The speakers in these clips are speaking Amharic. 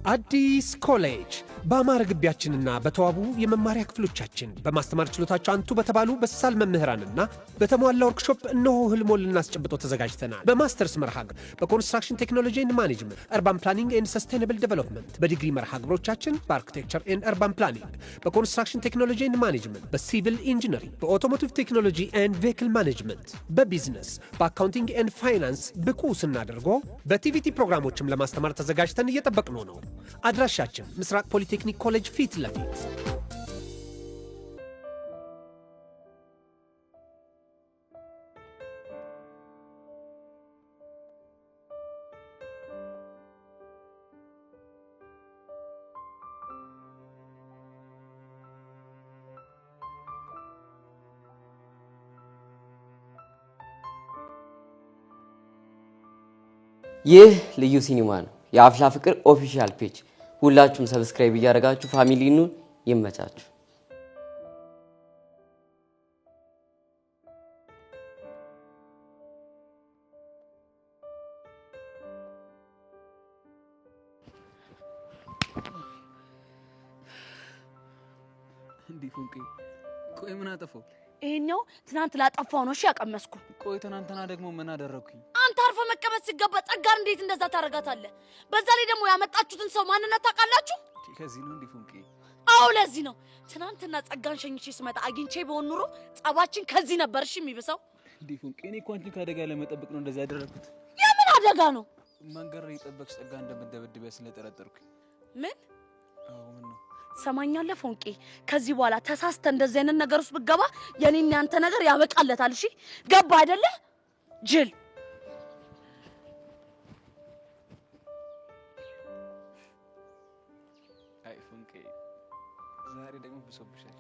አዲስ ኮሌጅ በአማረ ግቢያችንና በተዋቡ የመማሪያ ክፍሎቻችን፣ በማስተማር ችሎታቸው አንቱ በተባሉ በሳል መምህራንና በተሟላ ወርክሾፕ እነሆ ህልሞን ልናስጨብጦ ተዘጋጅተናል። በማስተርስ መርሃ ግብር በ construction technology and management፣ urban planning and sustainable development፣ በዲግሪ መርሃ ግብሮቻችን በ architecture and urban planning፣ በ construction technology and management፣ በ civil engineering፣ በ automotive technology and vehicle management፣ በ business፣ በ accounting and finance ብቁ ስናደርጎ በ TVET ፕሮግራሞችም ለማስተማር ተዘጋጅተን እየጠበቅነው ነው። አድራሻችን ምስራቅ ፖሊቴክኒክ ኮሌጅ ፊት ለፊት። ይህ ልዩ ሲኒማ ነው። የአፍላ ፍቅር official page ሁላችሁም subscribe እያደረጋችሁ family ኑን ይመቻችሁ። እንዲህ ፎንቄ፣ ቆይ ምን አጠፋው? ይሄኛው ትናንት ላጠፋው ነው። እሺ ያቀመስኩ። ቆይ ትናንትና ደግሞ ምን አደረግኩኝ? አንተ አርፈ መቀመጥ ሲገባ ጸጋን እንዴት እንደዛ ታደርጋታለህ? በዛ ላይ ደግሞ ያመጣችሁትን ሰው ማንነት ታውቃላችሁ? ለዚህ ነው እንዲህ ፎንቄ? አዎ ለዚህ ነው። ትናንትና ጸጋን ሸኝቼ ስመጣ አግኝቼ በሆን ኑሮ ጸባችን ከዚህ ነበር እሺ የሚብሰው። እንዲህ ፎንቄ፣ እኔ እኮ አንቺን ከአደጋ ለመጠበቅ ነው እንደዛ ያደረግኩት። የምን አደጋ ነው? መንገድ ላይ የጠበቅሽ ጸጋ እንደምትደበድቢያ ስለጠረጠርኩኝ። ምን? አዎ ምን ነው? ትሰማኛለህ ፎንቄ? ከዚህ በኋላ ተሳስተ እንደዚህ አይነት ነገር ውስጥ ብገባ የኔና ያንተ ነገር ያበቃለታል። እሺ ገባ አይደለ ጅል? አይ ፎንቄ፣ ዛሬ ደግሞ ብሶብሻል።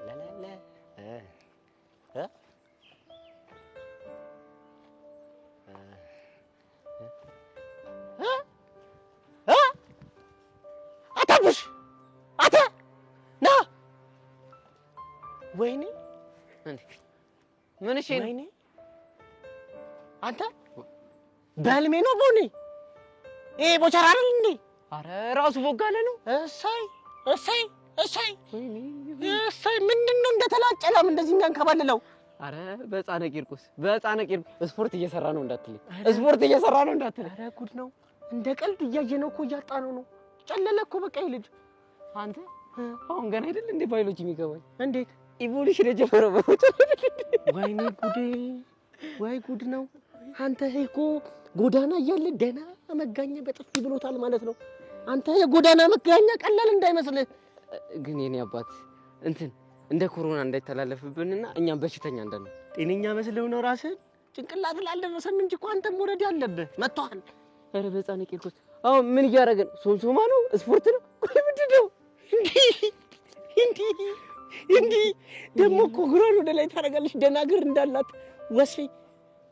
ለለለ እ እ እ አታቡሽ አተ ና፣ ወይኔ ምን? እሺ ወይኔ አንተ በህልሜ ነው ቦኔ? ይሄ ቦቸራ አይደል እንዴ? አረ ራሱ ቦጋለ ነው። እሰይ እሰይ እሰይ እሰይ! ምንድን ነው እንደተላጨ ላም እንደዚህ የሚያንከባልለው? አረ በሕፃነ ቂርቆስ፣ በሕፃነ ቂርቆስ፣ ስፖርት እየሰራ ነው እንዳትለኝ፣ ስፖርት እየሰራ ነው እንዳትለኝ። ኧረ ጉድ ነው። እንደ ቀልድ እያየነው እኮ እያጣነው ነው። ጨለለ እኮ በቃ ይህ ልጅ። አንተ አሁን ገና አይደል እንዴ ባዮሎጂ የሚገባኝ? እንዴት? Evolution የጀመረው በቦቸራ። ወይኔ ጉዴ! ወይ ጉድ ነው። አንተ ይሄ እኮ ጎዳና እያለ ደህና መጋኛ በጥፊ ብሎታል ማለት ነው። አንተ የጎዳና መጋኛ ቀላል እንዳይመስልህ። ግን የኔ አባት እንትን እንደ ኮሮና እንዳይተላለፍብንና እኛም በሽተኛ እንዳንሆን። ጤነኛ መስለው ነው ራስህን። ጭንቅላት ላይ አልደረሰም እንጂ እኮ አንተም ወረድ ያለብህ መጥቶሃል። ኧረ በሕፃነ ቂርቆስ አሁን ምን እያደረገ ነው? ሶምሶማ ነው? ስፖርት ነው? ቆይ ምንድን ነው? እንዲህ እንዲህ እንዲህ ደግሞ እኮ እግሯን ወደ ላይ ታደርጋለች። ደህና እግር እንዳላት ወስፌ።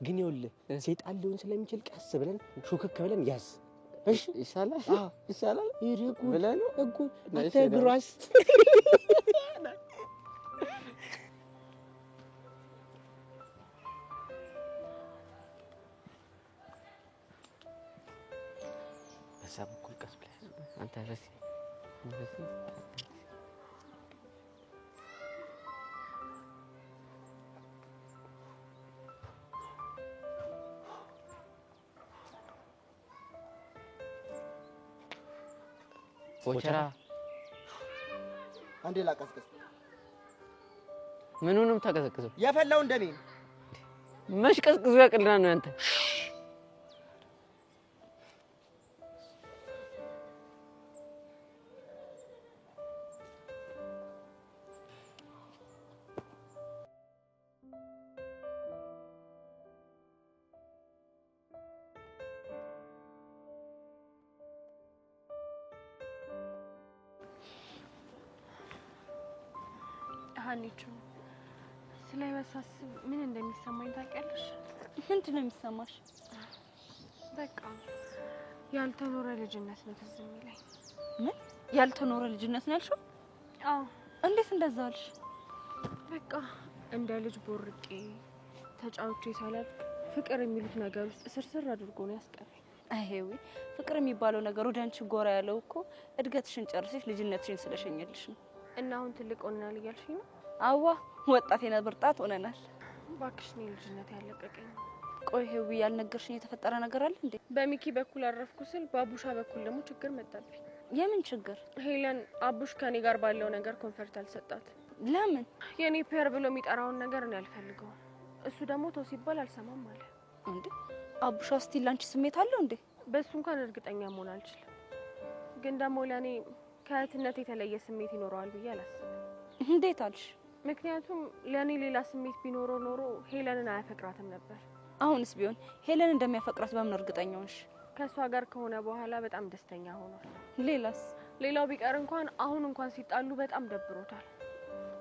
ግን ይኸውልህ ሴጣን ሊሆን ስለሚችል ቀስ ብለን ሹክክ ብለን ያዝ። እሺ ይሻላል። አዎ። ይሻላል ይሄ ጉድ ብለህ ነው? እኮ አንተ እሺ፣ እግሯስ በዛ በኩል ቀስ ብለህ አንተ በዚህ በዚህ። ቦቸራ። አንዴ ላቀዝቅዝ። ምኑንም ተቀዘቅዘው? የፈላውን ደሜ። መች ቀዝቅዞ ያቅልና ነው ያንተ? ሀኒቾ፣ ስለ ህይወት ሳስብ ምን እንደሚሰማኝ ታውቂያለሽ? ምንድን ነው የሚሰማሽ? በቃ ያልተኖረ ልጅነት ነው ትዝ የሚለኝ። ምን ያልተኖረ ልጅነት ነው ያልሽው? አዎ። እንዴት እንደዛ አልሽ? በቃ እንደ ልጅ ቦርቄ ተጫውቼ ሳላድግ ፍቅር የሚሉት ነገር ውስጥ ስርስር አድርጎ ነው ያስቀረኝ። አይሄዊ ፍቅር የሚባለው ነገር ወደ አንቺ ጎራ ያለው እኮ እድገትሽን ጨርሰሽ ልጅነትሽን ስለሸኘልሽ ነው። እና አሁን ትልቅ ሆነናል እያልሽኝ ነው? አዋ ወጣት የነብር ጣት ሆነናል። እባክሽ እኔ ልጅነት ያለቀቀኝ። ቆይ ሄዊ ያልነገርሽኝ የተፈጠረ ነገር አለ እንዴ? በሚኪ በኩል አረፍኩ ስል በአቡሻ በኩል ደግሞ ችግር መጣብኝ። የምን ችግር? ሄለን አቡሽ ከኔ ጋር ባለው ነገር comfort አልሰጣት። ለምን? የኔ pair ብሎ የሚጠራውን ነገር እኔ አልፈልገውም። እሱ ደግሞ ተው ሲባል አልሰማም አለ። እንዴ አቡሻ still ላንቺ ስሜት አለው እንዴ? በሱ እንኳን እርግጠኛ መሆን አልችልም፣ ግን ደግሞ ለእኔ ከእህትነት የተለየ ስሜት ይኖረዋል ብዬ አላስብም። እንዴት አልሽ? ምክንያቱም ለእኔ ሌላ ስሜት ቢኖረው ኖሮ ሄለንን አያፈቅራትም ነበር። አሁንስ ቢሆን ሄለን እንደሚያፈቅራት በምን እርግጠኛ ሆንሽ? ከእሷ ጋር ከሆነ በኋላ በጣም ደስተኛ ሆኗል። ሌላስ? ሌላው ቢቀር እንኳን አሁን እንኳን ሲጣሉ በጣም ደብሮታል።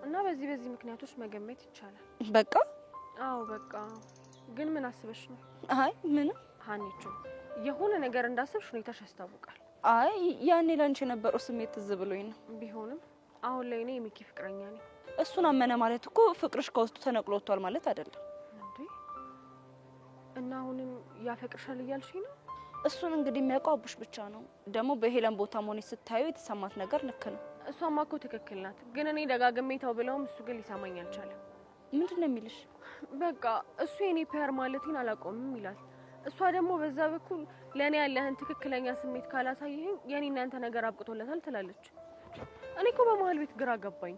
እና በዚህ በዚህ ምክንያቶች መገመት ይቻላል። በቃ አዎ በቃ። ግን ምን አስበሽ ነው? አይ ምንም። ሀኒቾ የሆነ ነገር እንዳሰብሽ ሁኔታሽ ያስታውቃል። አይ ያኔ ላንቺ የነበረው ስሜት ትዝ ብሎኝ ነው። ቢሆንም አሁን ላይ እኔ የሚኪ ፍቅረኛ ነኝ። እሱን አመነ ማለት እኮ ፍቅርሽ ከውስጡ ተነቅሎ ወጥቷል ማለት አይደለም። እንዴ እና አሁንም ያፈቅርሻል እያልሽኝ ነው? እሱን እንግዲህ የሚያውቀው አቡሽ ብቻ ነው። ደግሞ በሄለን ቦታ መሆኔ ስታዩ የተሰማት ነገር ልክ ነው። እሷማ እኮ ትክክል ናት፣ ግን እኔ ደጋግሜ ተው ብለውም እሱ ግን ሊሰማኝ አልቻለም። ምንድን ነው የሚልሽ? በቃ እሱ የኔ pair ማለቴን አላቆምም ይላል። እሷ ደግሞ በዛ በኩል ለእኔ ያለህን ትክክለኛ ስሜት ካላሳየኸኝ የኔ እናንተ ነገር አብቅቶለታል ትላለች። እኔ እኮ በመሀል ቤት ግራ ገባኝ።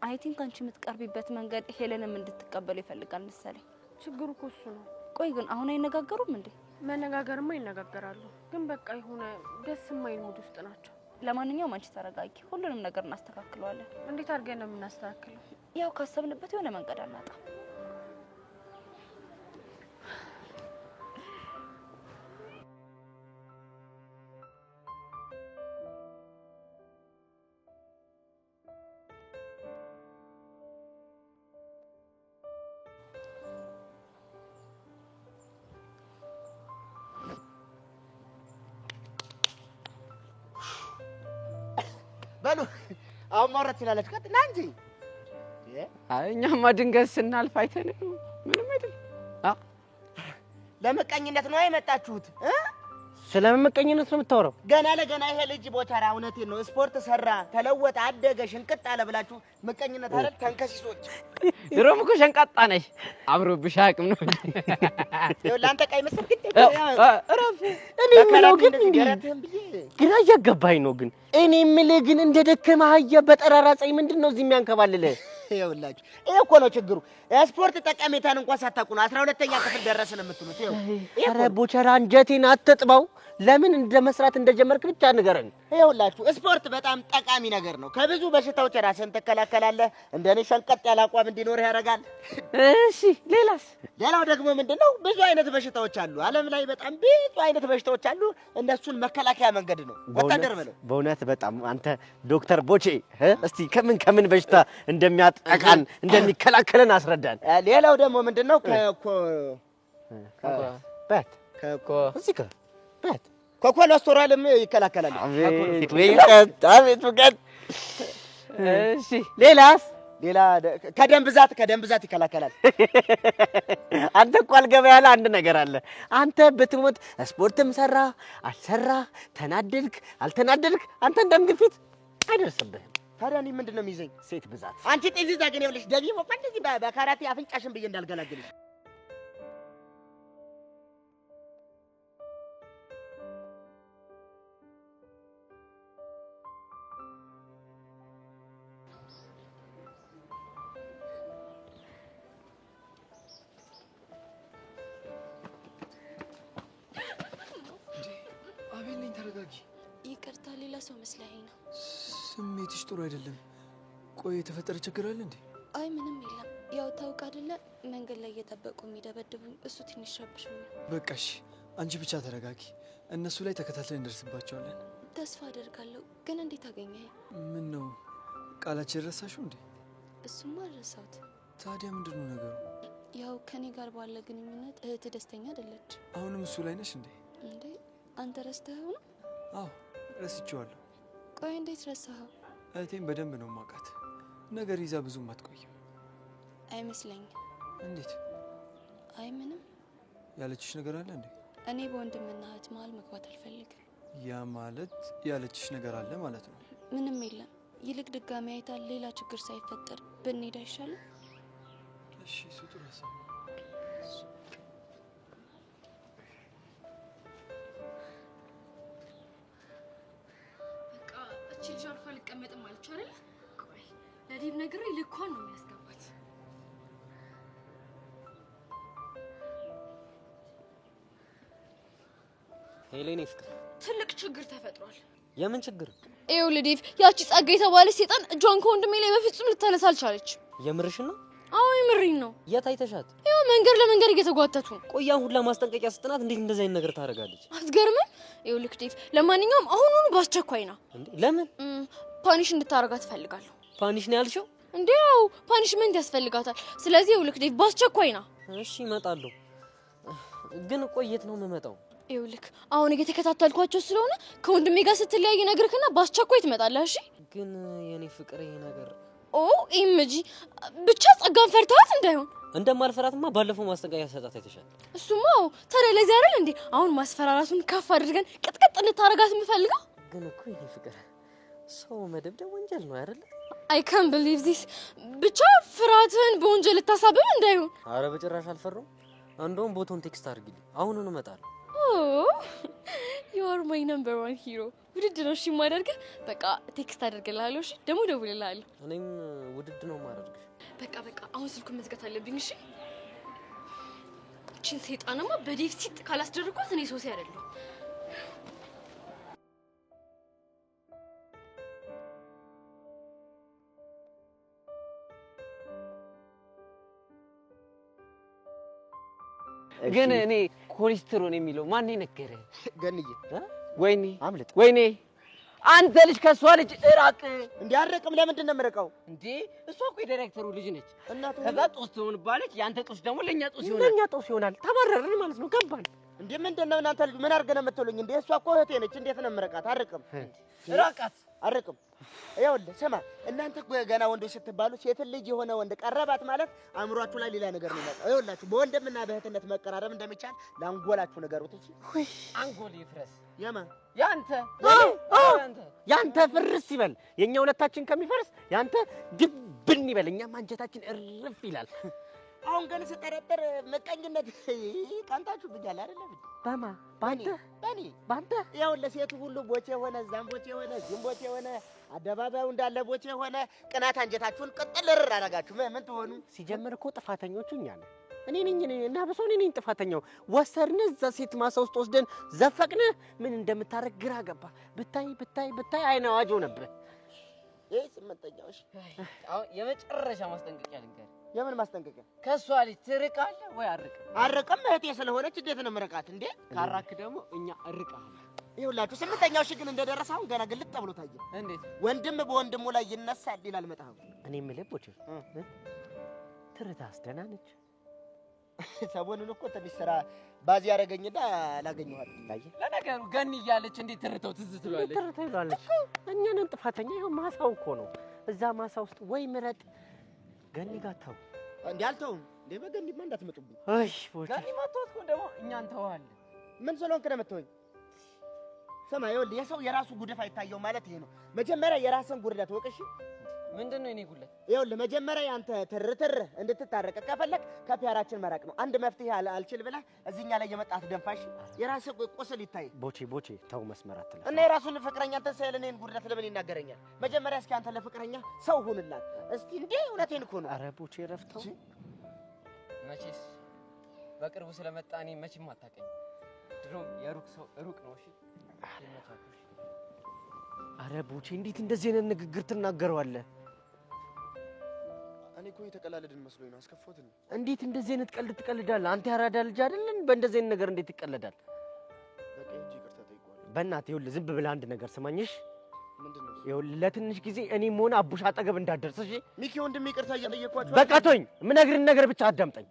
I think አንቺ የምትቀርቢበት መንገድ ሄለንም እንድትቀበለው ይፈልጋል መሰለኝ። ችግሩ እኮ እሱ ነው። ቆይ ግን አሁን አይነጋገሩም እንዴ? መነጋገርማ ይነጋገራሉ፣ ግን በቃ የሆነ ደስ የማይል mood ውስጥ ናቸው። ለማንኛውም አንቺ ተረጋጊ፣ ሁሉንም ነገር እናስተካክለዋለን። እንዴት አድርገን ነው የምናስተካክለው? ያው ካሰብንበት የሆነ መንገድ አናጣም። በሉ አሁን ማውራት ትችላለች። ቀጥ ና እንጂ። አይ እኛማ ድንገት ስናልፍ አይተን ምንም አይደለም። ለምቀኝነት ነው የመጣችሁት? ስለምቀኝነት ነው የምታወራው? ገና ለገና ይሄ ልጅ ቦቸራ፣ እውነቴን ነው ስፖርት ሰራ፣ ተለወጠ፣ አደገ፣ ሽንቅጥ አለ ብላችሁ ምቀኝነት አይደል? ተንከሲሶች። ድሮም እኮ ሸንቃጣ ነሽ፣ አምሮብሽ አያውቅም ነው። ይኸውልህ አንተ ቀይ ምስር ግን እረፍ። እኔ የምለው ግን እንዲህ ግራ እያገባኝ ነው። ግን እኔ የምልህ ግን እንደ ደከመ አህያ በጠራራ ፀሐይ ምንድን ነው እዚህ የሚያንከባልልህ? ይኸውላችሁ ይሄ እኮ ነው ችግሩ። የስፖርት ጠቀሜታን እንኳን ሳታውቁ ነው 12ኛ ክፍል ደረስን የምትሉት። ይኸው ኧረ ቦቸራ አንጀቴን አትጥባው። ለምን እንደ መስራት እንደጀመርክ ብቻ ንገረን። ይኸውላችሁ ስፖርት በጣም ጠቃሚ ነገር ነው። ከብዙ በሽታዎች ራስህን ትከላከላለህ። እንደኔ ሸንቀጥ ያለ አቋም እንዲኖር ያደርጋል። እሺ ሌላስ? ሌላው ደግሞ ምንድነው ብዙ አይነት በሽታዎች አሉ። ዓለም ላይ በጣም ብዙ አይነት በሽታዎች አሉ። እነሱን መከላከያ መንገድ ነው። ወታደር በለው። በእውነት በጣም አንተ ዶክተር ቦቼ እስቲ ከምን ከምን በሽታ እንደሚያጠቃን እንደሚከላከለን አስረዳን። ሌላው ደግሞ ምንድነው ከኮሌስትሮልም ይከላከላል። አቤት እውቀት! እሺ ሌላስ? ሌላ ከደም ብዛት ከደም ብዛት ይከላከላል። አንተ እኮ አልገባ ያለ አንድ ነገር አለ። አንተ ብትሞት ስፖርትም ሰራ አልሰራ፣ ተናደድክ አልተናደድክ፣ አንተ ደም ግፊት አይደርስብህም። ታዲያ እኔ ምንድን ነው የሚይዘኝ? ሴት ብዛት። አንቺ ጤዚዛ ግን ይኸውልሽ ደግሞ እንደዚህ በካራቴ አፍንጫሽን ብዬ እንዳልገላግልሽ። አቤል ነኝ። ተረጋጊ። ይቅርታ፣ ሌላ ሰው መስለኸኝ ነው። ስሜትሽ ጥሩ አይደለም። ቆይ የተፈጠረ ችግር አለ እንዴ? አይ ምንም የለም። ያው ታውቅ አይደለ መንገድ ላይ እየጠበቁ የሚደበድቡኝ እሱ ትንሽ ረብሾኛል። በቃ እሺ፣ አንቺ ብቻ ተረጋጊ። እነሱ ላይ ተከታትለን እንደርስባቸዋለን። ተስፋ አደርጋለሁ። ግን እንዴት አገኘኸኝ? ምን ነው ቃላችን ረሳሽው እንዴ? እሱማ አልረሳሁት። ታዲያ ምንድን ነው ነገሩ? ያው ከኔ ጋር ባለ ግንኙነት እህት ደስተኛ አይደለች። አሁንም እሱ ላይ ነሽ እንዴ? እንዴ አንተ ረስተኸው ነው? አዎ ረስቼዋለሁ። ቆይ እንዴት ረሳኸው? እህቴን በደንብ ነው የማውቃት። ነገር ይዛ ብዙም አትቆይም። አይመስለኝም። እንዴት? አይ ምንም። ያለችሽ ነገር አለ እንዴ? እኔ በወንድምና እህት መሀል መግባት አልፈልግም። ያ ማለት ያለችሽ ነገር አለ ማለት ነው? ምንም የለም። ይልቅ ድጋሚ አይታ ሌላ ችግር ሳይፈጠር ብንሄድ አይሻልም? እሺ፣ እሱ ጥሩ ሀሳብ ነው። በቃ እቺ ልጅ አርፋ አልቀመጥም አለች አይደል? ቆይ ለዴቭ ነግሬ ልኳን ነው የሚያስገባት። Hello የኔ ፍቅር፣ ትልቅ ችግር ተፈጥሯል። የምን ችግር? ይኸውልህ ዴቭ፣ ያቺ ጸጋ የተባለች ሴጣን እጇን ከወንድሜ ላይ በፍጹም ልታነሳ አልቻለች። የምርሽን ነው? አዎ የምሬን ነው። የት አይተሻት? ይኸው መንገድ ለመንገድ እየተጓተቱ ነው። ቆይ ያን ሁላ ማስጠንቀቂያ ስጥናት እንዴት እንደዚህ አይነት ነገር ታደርጋለች? አትገርምም? ይኸውልህ ዴቭ፣ ለማንኛውም አሁኑኑ በአስቸኳይ ና። እንዴ ለምን? Punish እንድታደርጋት እፈልጋለሁ። Punish ነው ያልሽው? እንዴ ያው punishment ያስፈልጋታል። ስለዚህ ይኸውልህ ዴቭ በአስቸኳይ ና። እሺ እመጣለሁ። ግን ቆይ የት ነው የምመጣው? ይኸውልህ አሁን እየተከታተልኳቸው ስለሆነ ከወንድሜ ጋር ስትለያይ ነግርክና በአስቸኳይ ትመጣለህ። እሺ? ግን የኔ ፍቅር ይሄ ነገር OMG ብቻ ጸጋን ፈርተሃት እንዳይሆን። እንደማልፈራትማ ባለፈው ማስጠንቀቂያ ሰጣት አይተሻል። እሱማ አዎ። ታዲያ ለዚህ አይደል እንዴ አሁን ማስፈራራቱን ከፍ አድርገን ቅጥቅጥ እንድታረጋት የምፈልገው? ግን እኮ የኔ ፍቅር ሰው መደብደብ ወንጀል ነው አይደለ? አይ ካን ቢሊቭ ዚስ። ብቻ ፍርሃትህን በወንጀል ልታሳብብ እንዳይሆን። አረ በጭራሽ አልፈራሁም። እንደውም ቦታውን text አድርጊልኝ፣ አሁኑን እመጣለሁ። Oh, you are my number one hero። ውድድ ነው እሺ የማደርግህ። በቃ text አደርግልሃለሁ። እሺ ደግሞ እደውልልሃለሁ። እኔም ውድድ ነው የማደርግሽ። በቃ በቃ አሁን ስልኩን መዝጋት አለብኝ። እሺ እቺን ሰይጣንማ በዴቭ ሲጥ ካላስደረኳት እኔ ሶሲ አይደለሁም። ግን እኔ ኮሌስትሮል የሚለው ማን የነገረህ? ገንዬ ወይኔ አምልጥ። ወይኔ አንተ ልጅ ከእሷ ልጅ እራቅ። እንዴ አርቅም። ለምንድን ነው የምርቀው? እንዴ እሷ እኮ የዳይሬክተሩ ልጅ ነች። እናቱ ከዛ ጦስ ትሆንባለች። የአንተ ጦስ ደግሞ ለእኛ ጦስ ይሆናል። ለእኛ ጦስ ይሆናል። ተባረርን ማለት ነው። ገባን። እንዴ ምንድን ነው እናንተ ልጅ ምን አድርገህ ነው የምትሉኝ? እንዴ እሷ እኮ እህቴ ነች። እንዴት ነው የምርቃት? አርቅም፣ እራቃት። አርቅም። ይኸውልህ ስማ፣ እናንተ እኮ ገና ወንዶች ስትባሉ ሴት ልጅ የሆነ ወንድ ቀረባት ማለት አእምሯችሁ ላይ ሌላ ነገር ነው የሚመጣው። ይኸውላችሁ በወንድምና በእህትነት መቀራረብ እንደሚቻል ለአንጎላችሁ ንገሩት። እሺ አንጎል ይፍረስ። የማ ያንተ ያንተ ፍርስ ይበል። የኛ ሁለታችን ከሚፈርስ ያንተ ድብን ይበል። እኛም አንጀታችን እርፍ ይላል። አሁን ግን ስጠረጥር ምቀኝነት ቀንታችሁብኛል አይደለም? በማ በአንተ በእኔ በአንተ ይኸውልህ ሴቱ ሁሉ ቦቼ ሆነ፣ እዛም ቦቼ ሆነ፣ እዚህም ቦቼ ሆነ፣ አደባባዩ እንዳለ ቦቼ ሆነ። ቅናት አንጀታችሁን ቅጥል እርር አደረጋችሁ። ምን ትሆኑ? ሲጀምር እኮ ጥፋተኞቹ እኛ ነን። እኔ ነኝ እኔ እና በሰው እኔ ነኝ ጥፋተኛው። ወሰድን እዛ ሴት ማሳ ውስጥ ወስደን ዘፈቅን። ምን እንደምታረግ ግራ ገባ። ብታይ ብታይ ብታይ አይነ አዋጅ ሆነብህ። ይህ ስምንተኛው። እሺ አሁን የመጨረሻ ማስጠንቀቂያ ልንገርህ። የምን ማስጠንቀቂያ? ከእሷ ልጅ ትርቃለህ ወይ አርቅም? አርቅም። እህቴ ስለሆነች እንዴት ነው የምርቃት? እንዴ ካራክ ደግሞ እኛ እርቃለን። ይኸውላችሁ ስምንተኛው ሺ ግን እንደደረሰ አሁን ገና ግልጥ ብሎ ታየ። እንዴት? ወንድም በወንድሙ ላይ ይነሳል ይላል መጽሐፉ። እኔ የምልህ ቦቼ ትርታስ ደህና ነች? ሰሞኑን እኮ ትንሽ ስራ ባዚ ያደረገኝና አላገኘኋትም። ለነገሩ ገኒ እያለች እንዴት ትርተው ትዝ ትለዋለች? ትርታ ይሏለች። እኛ ነን ጥፋተኛ። ይኸው ማሳው እኮ ነው። እዛ ማሳ ውስጥ ወይ ምረጥ ገኒ ጋር ተው። እንዴ አልተውም። እንዴ በገኒማ እንዳትመጡብኝ። አይ ቦቼ ገኒ ማትወት እኮ ደግሞ እኛ እንተዋለን። ምን ስለሆንክ ነው የምትሆኝ? ስማ ይኸውልህ የሰው የራሱ ጉድፍ አይታየው ማለት ይሄ ነው። መጀመሪያ የራስን ጉድለት ወቅ። እሺ ምንድን ነው የኔ ጉድለት? ይኸውልህ መጀመሪያ ያንተ ትርትር እንድትታረቅ ከፈለክ ከፒያራችን መራቅ ነው። አንድ መፍትሄ አልችል ብለህ እዚህኛ ላይ የመጣት ደንፋሽ የራስህ ቁስል ይታይ። ቦቼ ቦቼ ተው፣ መስመር አትለፍ። እና የራሱን ፍቅረኛ እንትን ሳይል እኔን ጉድለት ለምን ይናገረኛል? መጀመሪያ እስኪ አንተ ለፍቅረኛ ሰው ሁንላት እስኪ። እንዴ እውነቴን እኮ ነው። ኧረ ቦቼ ረፍተው። መቼስ በቅርቡ ስለመጣ እኔ መቼም አታውቀኝም። ድሮም የሩቅ ሰው ሩቅ ነው። እሺ ይመቻችሁ። አረ ቦቼ እንዴት እንደዚህ አይነት ንግግር ትናገረዋለህ? እኔ እኮ የተቀላለድን መስሎኝ ነው። አስከፋሁት እንዴ? እንዴት እንደዚህ አይነት ቀልድ ትቀልዳለህ? አንተ ያራዳ ልጅ አይደለን? በእንደዚህ አይነት ነገር እንዴት ይቀለዳል? በቃ ሂጅ ይቅርታ ጠይቀዋለሁ። በእናትህ ይኸውልህ፣ ዝም ብለህ አንድ ነገር ስማኝሽ። ምንድን ነው? ይኸውልህ ለትንሽ ጊዜ እኔም ሆነ አቡሽ አጠገብ እንዳትደርስ እሺ? ሚኪ ወንድሜ ይቅርታ እየጠየኳቸው። በቃ ተወኝ። የምነግርህን ነገር ብቻ አዳምጠኝ።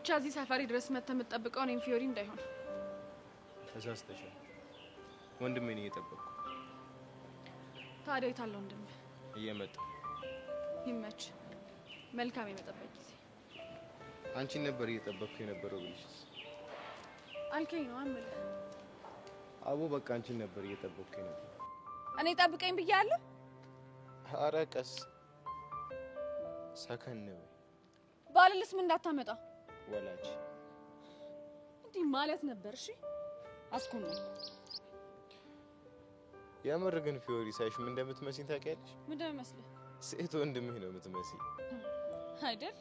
ብቻ እዚህ ሰፈሪ ድረስ መተህ የምትጠብቀው እኔን ፊዮሪ እንዳይሆን። ተሳስተሻል። ወንድሜን እየጠበቅኩ። ታዲያ የት አለ ወንድምህ? እየመጣ። ይመች። መልካም የመጠበቅ ጊዜ። አንቺን ነበር እየጠበቅኩ የነበረው ብልሽስ? አልከኝ ነው አምልህ። አቦ በቃ አንቺን ነበር እየጠበቅኩ የነበረው። እኔ ጠብቀኝ ብያለሁ። ኧረ ቀስ ሰከን በይ። ባልልስ ምን እንዳታመጣ። ወላጅ እንዲህ ማለት ነበር። እሺ አስኮነኝ። የምር ግን ፊዮሪ ሳይሽ ምን እንደምትመስኝ ታውቂያለሽ? ምን እንደምመስልህ? ሴት ወንድምህ ነው የምትመስይ አይደል?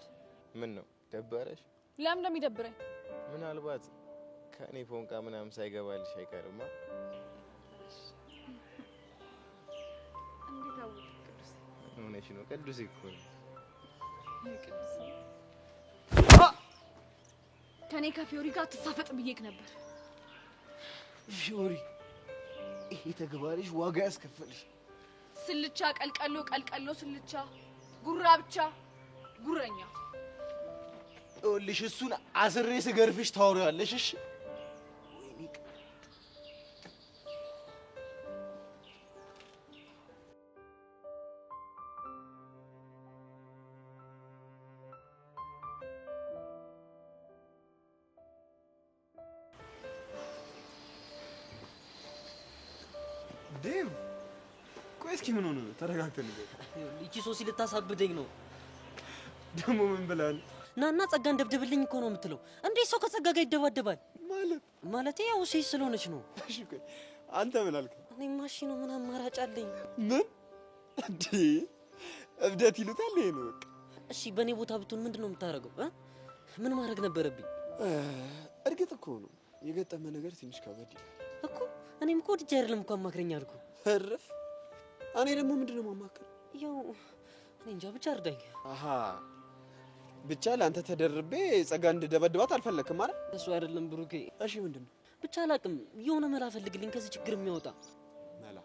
ምን ነው ደበረሽ? ለምን እንደሚደብረኝ? ምናልባት ከእኔ ፎንቃ ምናምን ሳይገባልሽ አይቀርማ። እንዴት አወቅህ ቅዱስ? ሆነሽ ነው ቅዱስ እኮ ነው። ቅዱስ ከኔ ከፊዮሪ ጋር ትሳፈጥ ብዬክ ነበር። ፊዮሪ ይሄ ተግባርሽ ዋጋ ያስከፍልሽ። ስልቻ ቀልቀሎ ቀልቀሎ ስልቻ ጉራ ብቻ ጉረኛ። ይኸውልሽ እሱን አስሬ ስገርፍሽ ታወሪዋለሽ። እሺ ዴቭ ቆይ እስኪ ምን ሆነ ነው? ተረጋግተን ንገረኝ። ይቺ ሶሲ ልታሳብደኝ ነው። ደግሞ ምን ብላል? ናና ጸጋን ደብድብልኝ እኮ ነው የምትለው። እንዴት ሰው ከጸጋ ጋር ይደባደባል? ማለት ማለቴ ያው ሴት ስለሆነች ነው። እሺ ቆይ አንተ ምን አልክ? እኔማ እሺ ነው፣ ምን አማራጭ አለኝ? ምን እንዴ እብደት ይሉታል ይሄ ነው በቃ። እሺ በእኔ ቦታ ብትሆን ምንድን ነው የምታደርገው? ምን ማድረግ ነበረብኝ? እርግጥ እኮ ነው የገጠመ ነገር ትንሽ ከበድ ይላል እኮ። እኔም እኮ ወድጄ አይደለም እኮ አማክረኝ አልኩህ። እርፍ። እኔ ደግሞ ምንድን ነው የማማክረው? ያው እኔ እንጃ ብቻ እርዳኝ። አሃ ብቻ ለአንተ ተደርቤ ጸጋ እንድደበድባት አልፈለክም አይደል? እሱ አይደለም ብሩኬ። እሺ ምንድን ነው? ብቻ አላውቅም፣ የሆነ መላ ፈልግልኝ ከዚህ ችግር የሚያወጣ መላ።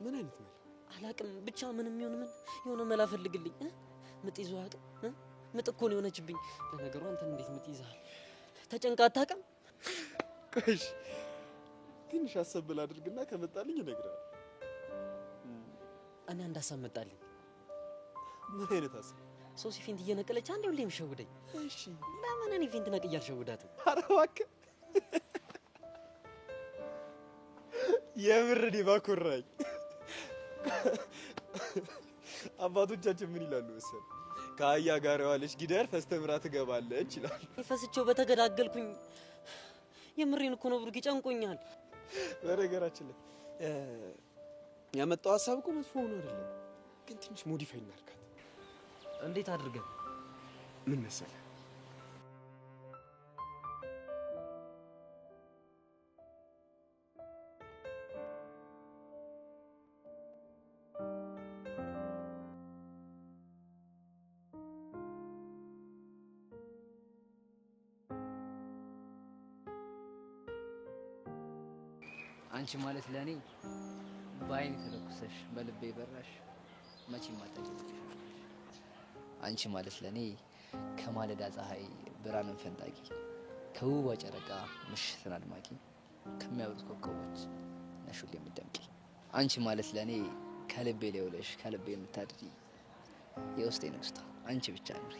ምን አይነት መላ? አላውቅም፣ ብቻ ምንም ይሁን ምን የሆነ መላ ፈልግልኝ። ምጥ ይዞ አያውቅም? ምጥ እኮ ነው የሆነችብኝ። ለነገሩ አንተን እንዴት ምጥ ይዘሃል? ተጨንቃ አታውቅም? ቆይ ትንሽ አሰብ ላድርግና ከመጣልኝ እነግርሃለሁ። እኔ አንድ ሀሳብ መጣልኝ። ምን አይነት ሀሳብ? ሶሲ faint እየነቀለች አንዴ ሁሌም ሸውደኝ። እሺ ለምን እኔ faint ነቅዬ አልሸውዳትም? ኧረ እባክህ የምር እኔ ባኮራኝ። አባቶቻችን ምን ይላሉ መሰለህ? ከአህያ ጋር የዋለች ጊደር ፈስተምራ ትገባለች ይላሉ። ፈስቼው በተገላገልኩኝ። የምሬን እኮ ነው ብሩኬ፣ ጨንቆኛል። በነገራችን ላይ ያመጣው ሀሳብ እኮ መጥፎ ሆኖ አይደለም፣ ግን ትንሽ modify እናድርጋት። እንዴት አድርገን? ምን መሰለህ አንቺ ማለት ለኔ በአይኔ ተለኩሰሽ በልቤ በራሽ መቼም አታውቂም። አንቺ ማለት ለኔ ከማለዳ ፀሐይ ብርሃንን ፈንጣቂ፣ ከውቧ ጨረቃ ምሽትን አድማቂ፣ ከሚያበሩት ኮከቦች ነሽ ሁሌ የምትደምቂ። አንቺ ማለት ለኔ ከልቤ ላይ ውለሽ ከልቤ የምታድሪ የውስጤ ንግስቷ አንቺ ብቻ ኑሪ።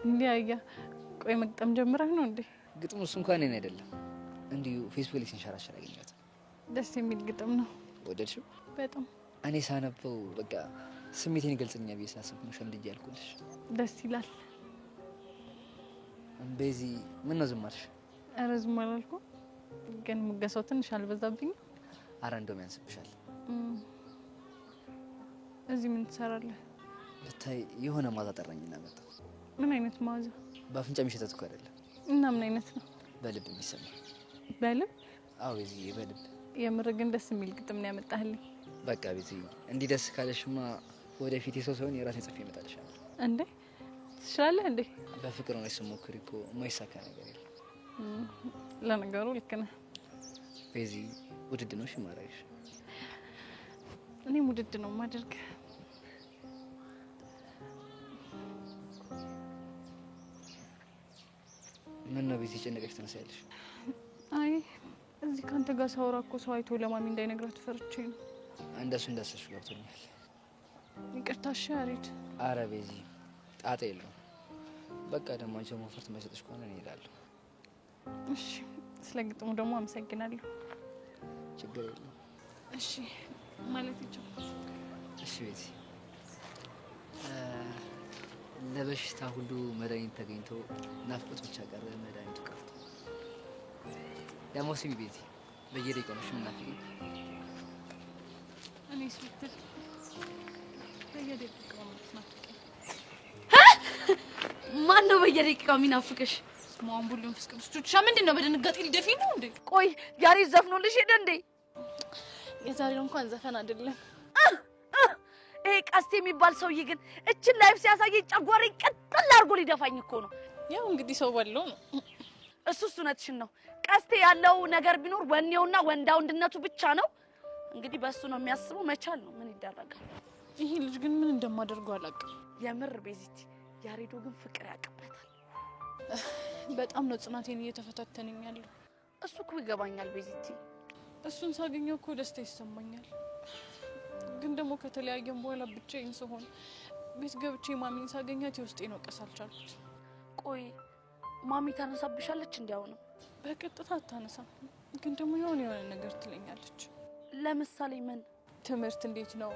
እንዴ አያ፣ ቆይ መግጠም ጀምረህ ነው እንዴ? ግጥሙ እሱ እንኳን እኔን አይደለም እንዲሁ ፌስቡክ ላይ ሲንሸራሸር አገኘሁት። ደስ የሚል ግጥም ነው። ወደድሽው? በጣም። እኔ ሳነበው በቃ ስሜቴን ይገልጽልኛል ብዬ ስላሰብኩ ነው ሸምድጄ ያልኩልሽ። ደስ ይላል። ቤዚ ምን ነው ዝም አልሽ? ኧረ ዝም አላልኩም፣ ግን ሙገሳው ትንሽ አልበዛብኝም? ኧረ እንደውም ያንስብሻል። እዚህ ምን ትሰራለህ? ብታይ የሆነ መዓዛ ጠራኝና መጣሁ። ምን አይነት መዓዛ? በአፍንጫ የሚሸተት እኮ አይደለም። እና ምን አይነት ነው? በልብ የሚሰማ። በልብ? አዎ ቤዚዬ በልብ። የምር ግን ደስ የሚል ግጥም ነው ያመጣህልኝ። በቃ ቤዚዬ እንዲህ ደስ ካለሽማ ወደፊት የሰው ሳይሆን የራሴን ጽፌ እመጣልሻለሁ። እንዴ ትችላለህ እንዴ? በፍቅር ሆነሽ ስትሞክሪ እኮ የማይሳካ ነገር የለም። ለነገሩ ልክ ነህ። ቤዚ ውድድ ነው እሺ የማደርግሽ። እኔም ውድድ ነው የማደርግህ። ነው ቤዚ የጨነቀሽ ትመስያለሽ? አይ እዚህ ካንተ ጋር ሳወራ እኮ ሰው አይቶ ለማሚ እንዳይነግራት ፈርቼ ነው። እንደሱ እንዳሰብሽ ገብቶኛል። ይቅርታ እሺ ያሬድ። አረ ቤዚ ጣጣ የለውም። በቃ ደግሞ አንቺ comfort የማይሰጥሽ ከሆነ እኔ እሄዳለሁ። እሺ ስለ ግጥሙ ደግሞ አመሰግናለሁ። ችግር የለውም። እሺ ማለት ይቻላል። እሺ ቤዚ፣ ለበሽታ ሁሉ መድኃኒት ተገኝቶ ናፍቆት ብቻ ቀረ መድኃኒቱ ቀርቶ። ደግሞ ስሚ ቤዚ፣ በየደቂቃው ነው እሺ የምናፍቂኝ። እኔስ ብትል በየደቂቃው ነው የምትናፍቀኝ። ማን ነው በየደቂቃው የሚናፍቅሽ? በስመ አብ ወወልድ ወመንፈስ ቅዱስ። ቹቻ ምንድን ነው በድንጋጤ ሊደፊኝ ነው እንዴ? ቆይ ያሬድ ዘፍኖልሽ ሄደ እንዴ? የዛሬው እንኳን ዘፈን አይደለም። ይሄ ቀስቴ የሚባል ሰውዬ ግን እችን life ሲያሳየኝ ጨጓራዬን ቅጥል አድርጎ ሊደፋኝ እኮ ነው። ያው እንግዲህ ሰው ባለው ነው። እሱስ እውነትሽን ነው። ቀስቴ ያለው ነገር ቢኖር ወኔውና ወንዳ ወንድነቱ ብቻ ነው። እንግዲህ በእሱ ነው የሚያስበው። መቻል ነው፣ ምን ይደረጋል። ይሄ ልጅ ግን ምን እንደማደርገው አላውቅም። የምር ቤዚቲ፣ ያሬዶ ግን ፍቅር ያውቅበታል። በጣም ነው ጽናቴን እየተፈታተነኝ ያለው። እሱ እኮ ይገባኛል ቤዚቲ። እሱን ሳገኘው እኮ ደስታ ይሰማኛል። ግን ደግሞ ከተለያየን በኋላ ብቻዬን ስሆን ቤት ገብቼ ማሚን ሳገኛት የውስጤን ወቀስ አልቻልኩት። ቆይ ማሚ ታነሳብሻለች? እንዲያው ነው በቀጥታ አታነሳም፣ ግን ደግሞ የሆነ የሆነ ነገር ትለኛለች። ለምሳሌ ምን? ትምህርት እንዴት ነው?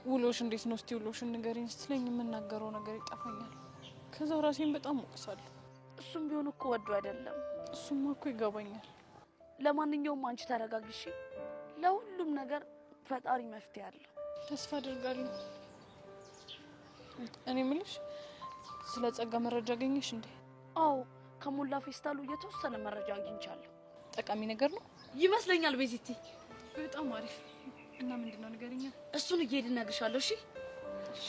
ውሎሽ እንዴት ነው? እስቲ ውሎሽን ንገሪኝ ስትለኝ የምናገረው ነገር ይጠፋኛል። ከዛ ራሴን በጣም ወቅሳለሁ። እሱም ቢሆን እኮ ወዶ አይደለም። እሱማ እኮ ይገባኛል። ለማንኛውም አንቺ ተረጋግሺ። ለሁሉም ነገር ፈጣሪ መፍትሄ አለው። ተስፋ አደርጋለሁ። እኔ የምልሽ ስለ ጸጋ መረጃ አገኘሽ እንዴ? አዎ፣ ከሞላ ፌስታሉ የተወሰነ መረጃ አግኝቻለሁ። ጠቃሚ ነገር ነው ይመስለኛል ቤዚቲ። በጣም አሪፍ። እና ምንድን ነው ንገሪኛ። እሱን እየሄድን እነግርሻለሁ። እሺ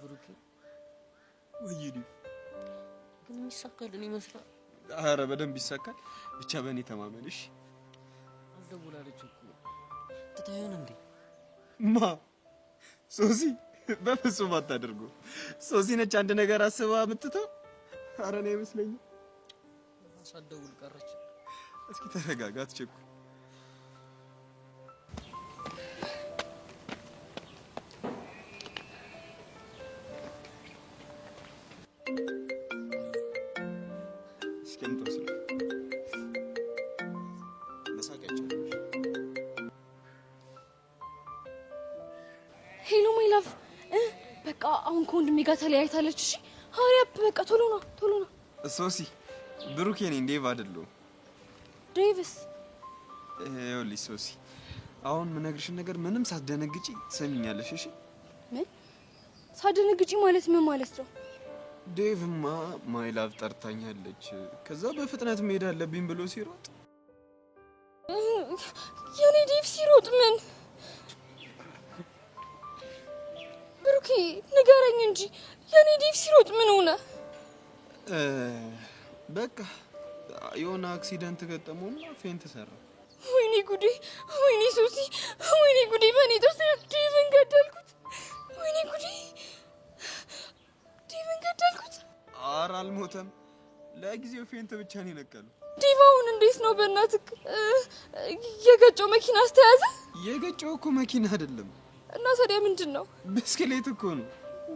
ብሩኬ፣ ወይኔ ግን የሚሳካልን ይመስላል? አረ በደንብ ይሳካል። ብቻ በእኔ ተማመንሽ። አልደውላለች እኮ ትታየን እንዴ? ማ ሶሲ? በፍጹም አታደርጉ። ሶሲ ነች አንድ ነገር አስባ የምትተው። አረ እኔ አይመስለኝም። ሳትደውል ቀረች። እስኪ ተረጋጋ፣ አትቸኩል። እስኪ አምጣው ስልክ። መሳቅ አይቻልም። Hello my love፣ በቃ አሁን ከወንድሜ ጋር ተለያይታለች። እሺ hurry up፣ በቃ ቶሎ ና፣ ቶሎ ና። ሶሲ፣ ብሩኬ ነኝ፣ ዴቭ አይደለሁም። ዴቭስ? ይኸውልሽ ሶሲ፣ አሁን የምነግርሽን ነገር ምንም ሳትደነግጪ ትሰሚኛለሽ? እሺ? ምን ሳትደነግጪ ማለት ምን ማለት ነው? ዴቭማ my love ጠርታኛለች፣ ከዛ በፍጥነት መሄድ አለብኝ ብሎ ሲሮጥ የኔ ዴቭ ሲሮጥ ምን? ብሩኬ ንገረኝ እንጂ የኔ ዴቭ ሲሮጥ ምን ሆነ? በቃ የሆነ accident ገጠመውና faint ሰራ። ወይኔ ጉዴ! ወይኔ ሶሲ! ወይኔ ጉዴ! በእኔ ጦስ ዴቭን ገደልኩት! ወይኔ ጉዴ! ዴቭን ገደልኩት! ኧረ አልሞተም። ለጊዜው faint ብቻ ነው የነቀለው። ዴቭ አሁን እንዴት ነው? በእናትህ የገጨው መኪና አስተያዘ? የገጨው እኮ መኪና አይደለም። እና ታዲያ ምንድን ነው? ብስክሌት እኮ ነው።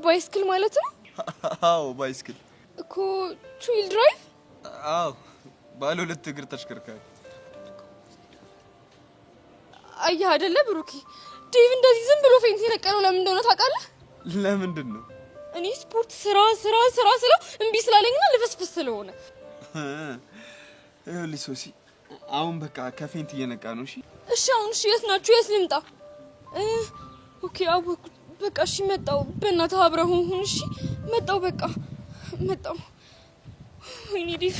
Bicycle ማለት ነው? አዎ bicycle እኮ። Two wheel drive? አዎ ባለ ሁለት እግር ተሽከርካሪ። አየህ አይደለ ብሩኬ፣ ዴቭ እንደዚህ ዝም ብሎ faint የነቀለው ለምን እንደሆነ ታውቃለህ? ለምንድን ነው? እኔ ስፖርት ስራ ስራ ስራ ስለው እምቢ ስላለኝና ልፍስፍስ ስለሆነ። ይኸውልሽ ሶሲ፣ አሁን በቃ ከ faint እየነቃ ነው። እሺ እሺ አሁን እሺ፣ የት ናችሁ? የት ልምጣ? Okay አወኩት። በቃ እሺ መጣው። በእናትህ አብረህ ሁን። እሺ መጣው፣ በቃ መጣው። ወይኔ ዴቭ።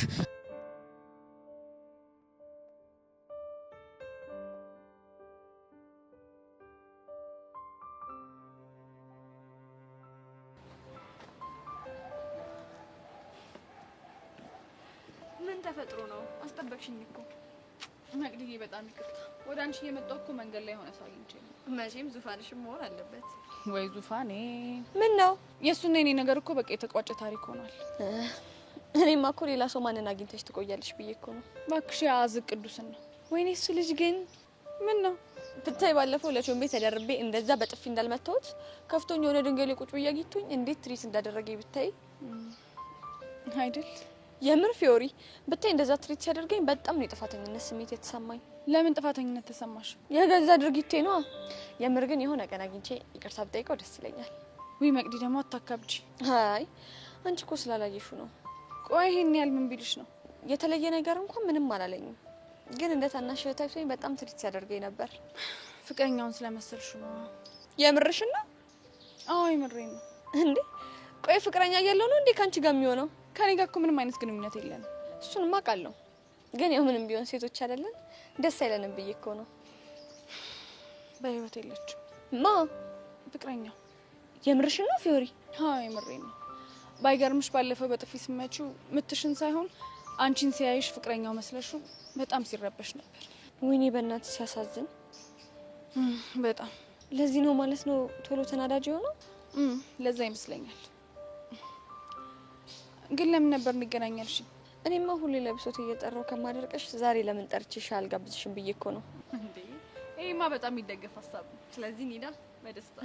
ምን ተፈጥሮ ነው? አስጠበቅሽኝ እኮ። መቅድዬ በጣም ይቅርታ። ወደ አንቺ እየመጣሁ እኮ መንገድ ላይ የሆነ ሰው አግኝቼ ነው። መቼም ዙፋንሽም መሆን አለበት። ወይ ዙፋኔ! ምን ነው የእሱና የኔ ነገር እኮ በቃ የተቋጨ ታሪክ ሆኗል። እኔማ እኮ ሌላ ሰው ማንን አግኝተሽ ትቆያለሽ ብዬ እኮ ነው። እባክሽ የአዝቅ ቅዱስን ነው። ወይኔ እሱ ልጅ ግን ምን ነው ብታይ፣ ባለፈው ለቾምቤ ተደርቤ እንደዛ በጥፊ እንዳልመታሁት ከፍቶኝ የሆነ ድንጋይ ላይ ቁጭ ብዬ አግኝቶኝ እንዴት treat እንዳደረገኝ ብታይ። አይደል? የምር ፊዮሪ ብታይ፣ እንደዛ treat ሲያደርገኝ በጣም ነው የጥፋተኝነት ስሜት የተሰማኝ። ለምን ጥፋተኝነት ተሰማሽ? የገዛ ድርጊቴ ነዋ። የምር ግን የሆነ ቀን አግኝቼ ይቅርታ ብጠይቀው ደስ ይለኛል። ውይ መቅዲ ደግሞ አታካብጂ። አይ አንቺ እኮ ስላላየሽው ነው። ቆይ ይሄን ያህል ምን ቢልሽ ነው? የተለየ ነገር እንኳን ምንም አላለኝም፣ ግን እንደ ታናሽ እህት አይቶኝ በጣም treat ሲያደርገኝ ነበር። ፍቅረኛውን ስለመሰልሽው ነው። የምርሽን ነው? አዎ የምሬን ነው። እንዴ ቆይ ፍቅረኛ እያለው ነው እንዴ ከአንቺ ጋር የሚሆነው? ከኔ ጋር እኮ ምንም አይነት ግንኙነት የለንም። እሱንማ አውቃለሁ፣ ግን ያው ምንም ቢሆን ሴቶች አይደለን ደስ አይለንም ብዬ እኮ ነው። በህይወት የለችም። ማ? ፍቅረኛው። የምርሽን ነው ፊዮሪ? አዎ የምሬን ነው። ባይገርምሽ ባለፈው በጥፊ ስመቺው ምትሽን ሳይሆን አንቺን ሲያይሽ ፍቅረኛው መስለሽው በጣም ሲረበሽ ነበር። ወይኔ በእናትሽ ሲያሳዝን። በጣም ለዚህ ነው ማለት ነው ቶሎ ተናዳጅ የሆነው? ለዛ ይመስለኛል። ግን ለምን ነበር እንገናኝ ያልሽኝ? እኔማ ሁሌ ለብሶት እየጠራው ከማደርቅሽ ዛሬ ለምን ጠርቼሽ አልጋብዝሽም ብዬ እኮ ነው። እንዴ ይሄማ በጣም የሚደገፍ ሀሳብ ነው። ስለዚህ ኒዳ በደስታ።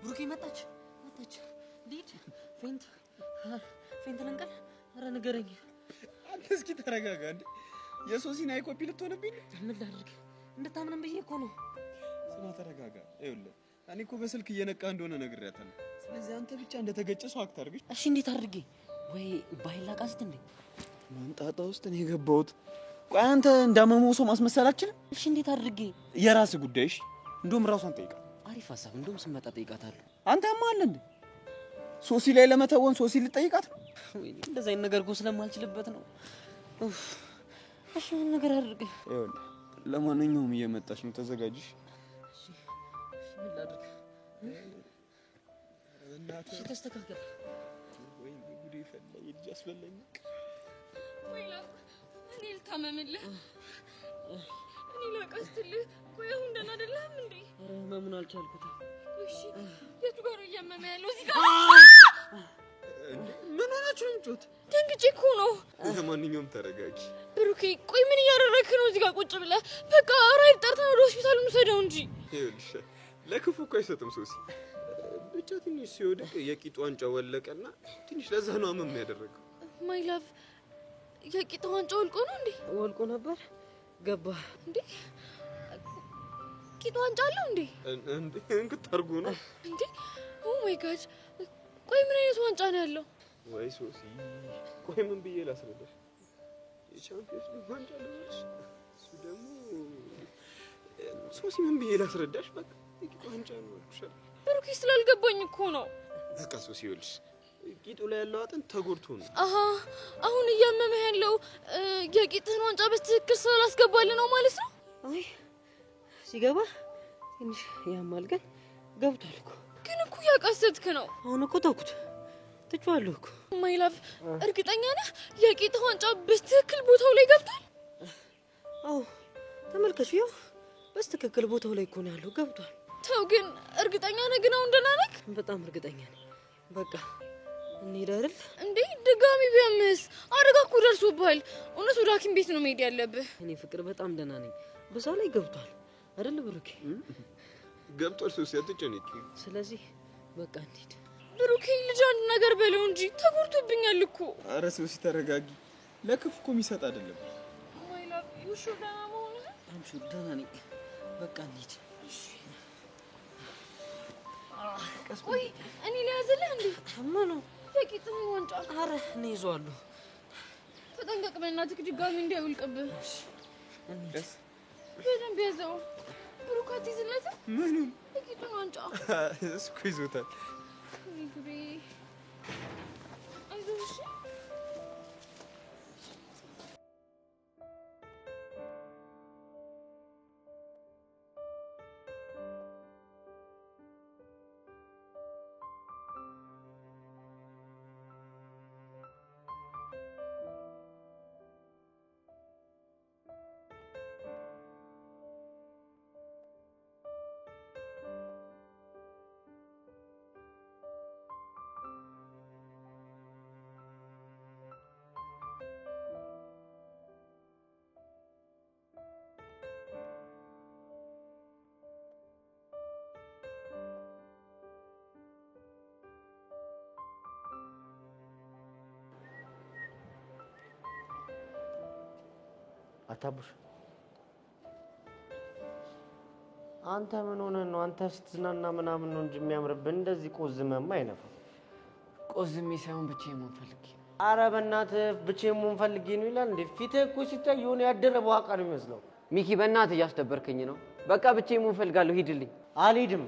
ብሩኬ መጣች መጣች። ልሂድ። Faint faint ልንቀል። ኧረ ንገረኝ። አንተ እስኪ ተረጋጋ። እንዴ የሶሲን high copy ልትሆንብኝ ነው? ምን ላድርግ? እንድታምንም ብዬ እኮ ነው። ስማ ተረጋጋ። ይኸውልህ እኔ እኮ በስልክ እየነቃ እንደሆነ ነግሬያታለሁ። ስለዚህ አንተ ብቻ እንደተገጨ ሰው act አድርግ። እሺ እንዴት አድርጌ? ወይ ባይላ ቃስት እንዴ መንጣጣ ውስጥ ነው የገባሁት። ቆይ አንተ እንዳመመው ሰው ማስመሰል አትችልም? እሺ እንዴት አድርጌ? የራስህ ጉዳይ። እሺ እንደውም ራሷን ጠይቃት። አሪፍ ሀሳብ። እንደውም ስመጣ ጠይቃታለሁ። አንተማ አለ እንዴ ሶሲ ላይ ለመተወን ሶሲ ልጠይቃት ነው? ወይኔ እንደዛ አይነት ነገር እኮ ስለማልችልበት ነው። ኡፍ እሺ ምን ነገር አድርጌ? ይኸውልህ ለማንኛውም እየመጣች ነው፣ ተዘጋጅሽ። እሺ ምን ላድርግ? እሺ ተስተካከል። ወይኔ ጉዴ ፈላ፣ የልጅ አስበላኝ። ወይ ላክ፣ እኔ ልታመምልህ፣ እኔ ላቃስትልህ። ቆይ አሁን ደህና አይደለህም እንዴ? ኧረ ህመሙን አልቻልኩትም። ቆይ እሺ የቱ ጋር ነው እያመመህ ያለው? እዚህ ጋር። ምን ሆናችሁ ነው የምትጮት? ደንግጬ እኮ ነው። ለማንኛውም ተረጋጊ። ብሩኬ ቆይ ምን እያደረግህ ነው እዚህ ጋር ቁጭ ብለህ? በቃ ራይድ ጠርተን ወደ ሆስፒታል እንውሰደው እንጂ። ይኸውልሽ ለክፉ እኮ አይሰጥም ሶሲ። ብቻ ትንሽ ሲወድቅ የቂጡ ዋንጫ ወለቀና ትንሽ ለዛ ነው አመም ያደረገው። My love የቂጥ ዋንጫ ወልቆ ነው እንዴ? ወልቆ ነበር ገባ። እንዴ ቂጥ ዋንጫ አለው እንዴ? እንዴ እንክት አድርጎ ነው እንዴ? Oh my God! ቆይ ምን አይነት ዋንጫ ነው ያለው? ወይ ሶሲ፣ ቆይ ምን ብዬ ላስረዳሽ? የቻምፒየንስ ሊግ ዋንጫ ልበልሽ? እሱ ደግሞ ሶሲ ምን ብዬ ላስረዳሽ? በቃ የቂጥ ዋንጫ ነው አልኩሽ አይደል? ብሩኬ ስላልገባኝ እኮ ነው። በቃ ሶሲ ይኸውልሽ ቂጡ ላይ ያለው አጥንት ተጎድቶ ነው። አሀ አሁን እያመመህ ያለው የቂጥህን ዋንጫ በትክክል ስላላስገባልህ ነው ማለት ነው? አይ ሲገባ ትንሽ ያማል፣ ግን ገብቷል እኮ። ግን እኮ እያቃሰትክ ነው። አሁን እኮ ተውኩት፣ ትቼዋለሁ እኮ። My love እርግጠኛ ነህ የቂጥህ ዋንጫ በትክክል ቦታው ላይ ገብቷል? አዎ ተመልከቹ፣ ያው በትክክል ቦታው ላይ እኮ ነው ያለው፣ ገብቷል። ተው ግን እርግጠኛ ነህ ግን አሁን ደህና ነህ? በጣም እርግጠኛ ነኝ። በቃ እንሂድ አይደል? እንዴ ድጋሚ ቢያምህስ? አደጋ እኮ ደርሶብሃል። እውነት ወደ ሐኪም ቤት ነው መሄድ ያለብህ። እኔ ፍቅር በጣም ደህና ነኝ። በዛ ላይ ገብቷል አይደል ብሩኬ? ገብቷል ሶሲ፣ አትጨነቂ። ስለዚህ በቃ እንሂድ። ብሩኬ ልጅ አንድ ነገር በለው እንጂ ተጎድቶብኛል እኮ። ኧረ ሶሲ ተረጋጊ። ለክፉ እኮ የሚሰጥ አይደለም። My love you sure ደህና መሆንህን? I'm sure ደህና ነኝ። በቃ እንሂድ። ቆይ እኔ ልያዝልህ እንዴ? ምኑ? የቂጥህን ዋንጫ። ኧረ እኔ ይዘዋለሁ። ተጠንቀቅ በእናትህ ድጋሚ እንዳይወልቅብህ። በደንብ ያዘው። ብሩክ አትይዝለትም? ምኑን? የቂጡን ዋንጫ። እሱ እኮ ይዞታል። ወይ ጉዴ! አይዞህ እሺ። አታቡሽ አንተ ምን ሆነህ ነው? አንተ ስትዝናና ምናምን ነው እንጂ የሚያምርብህ እንደዚህ ቆዝመማ አይነፋም። ቆዝሜ ሳይሆን ብቻዬን መሆን ፈልጌ ነው። ኧረ በእናትህ ብቻዬን መሆን ፈልጌ ነው ይላል እንዴ? ፊትህ እኮ ሲታይ የሆነ ያደረ በዋቃ ነው የሚመስለው። ሚኪ በእናትህ እያስደበርከኝ ነው። በቃ ብቻዬን መሆን ፈልጋለሁ። ሂድልኝ። አልሄድም።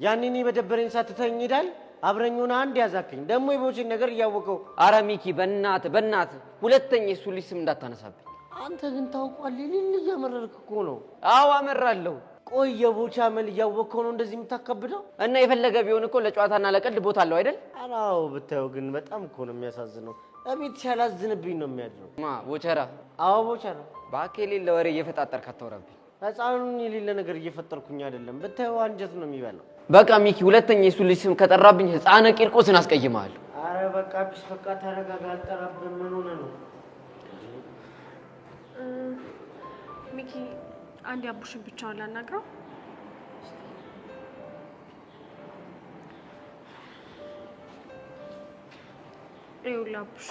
ያኔ እኔ በደበረኝ ሰዓት ትተኸኝ ሄዳል። አብረኝ ሆነህ አንድ ያዛክኝ ደግሞ የቦቼን ነገር እያወቀው። አረ ሚኪ በእናትህ በእናትህ ሁለተኛ የሱ ልጅ ስም እንዳታነሳብኝ። አንተ ግን ታውቋል። የሌለ እያመረርክ እኮ ነው። አዎ አመራለሁ። ቆይ የቦቻ መል እያወቅኸው ነው እንደዚህ የምታካብደው? እና የፈለገ ቢሆን እኮ ለጨዋታና ለቀልድ ቦታ አለው አይደል? ኧረ አዎ። ብታየው ግን በጣም እኮ ነው የሚያሳዝነው። እቤት ሲያላዝንብኝ ነው የሚያድረው። ማ ቦቸራ? አዎ ቦቸራ። እባክህ የሌለ ወሬ እየፈጣጠርክ አታውራብኝ። ሕፃኑን የሌለ ነገር እየፈጠርኩኝ አይደለም። ብታየው አንጀት ነው የሚበላው። በቃ ሚኪ፣ ሁለተኛ የሱ ልጅ ስም ከጠራብኝ ሕፃነ ቂርቆስን አስቀይመሃለሁ። አረ በቃ አዲስ፣ በቃ ተረጋጋ። አልጠራብህም። ምን ሆነህ ነው ሚኪ? አንድ ያቡሽን ብቻውን ላናግረው። ይኸውልህ አቡሽ፣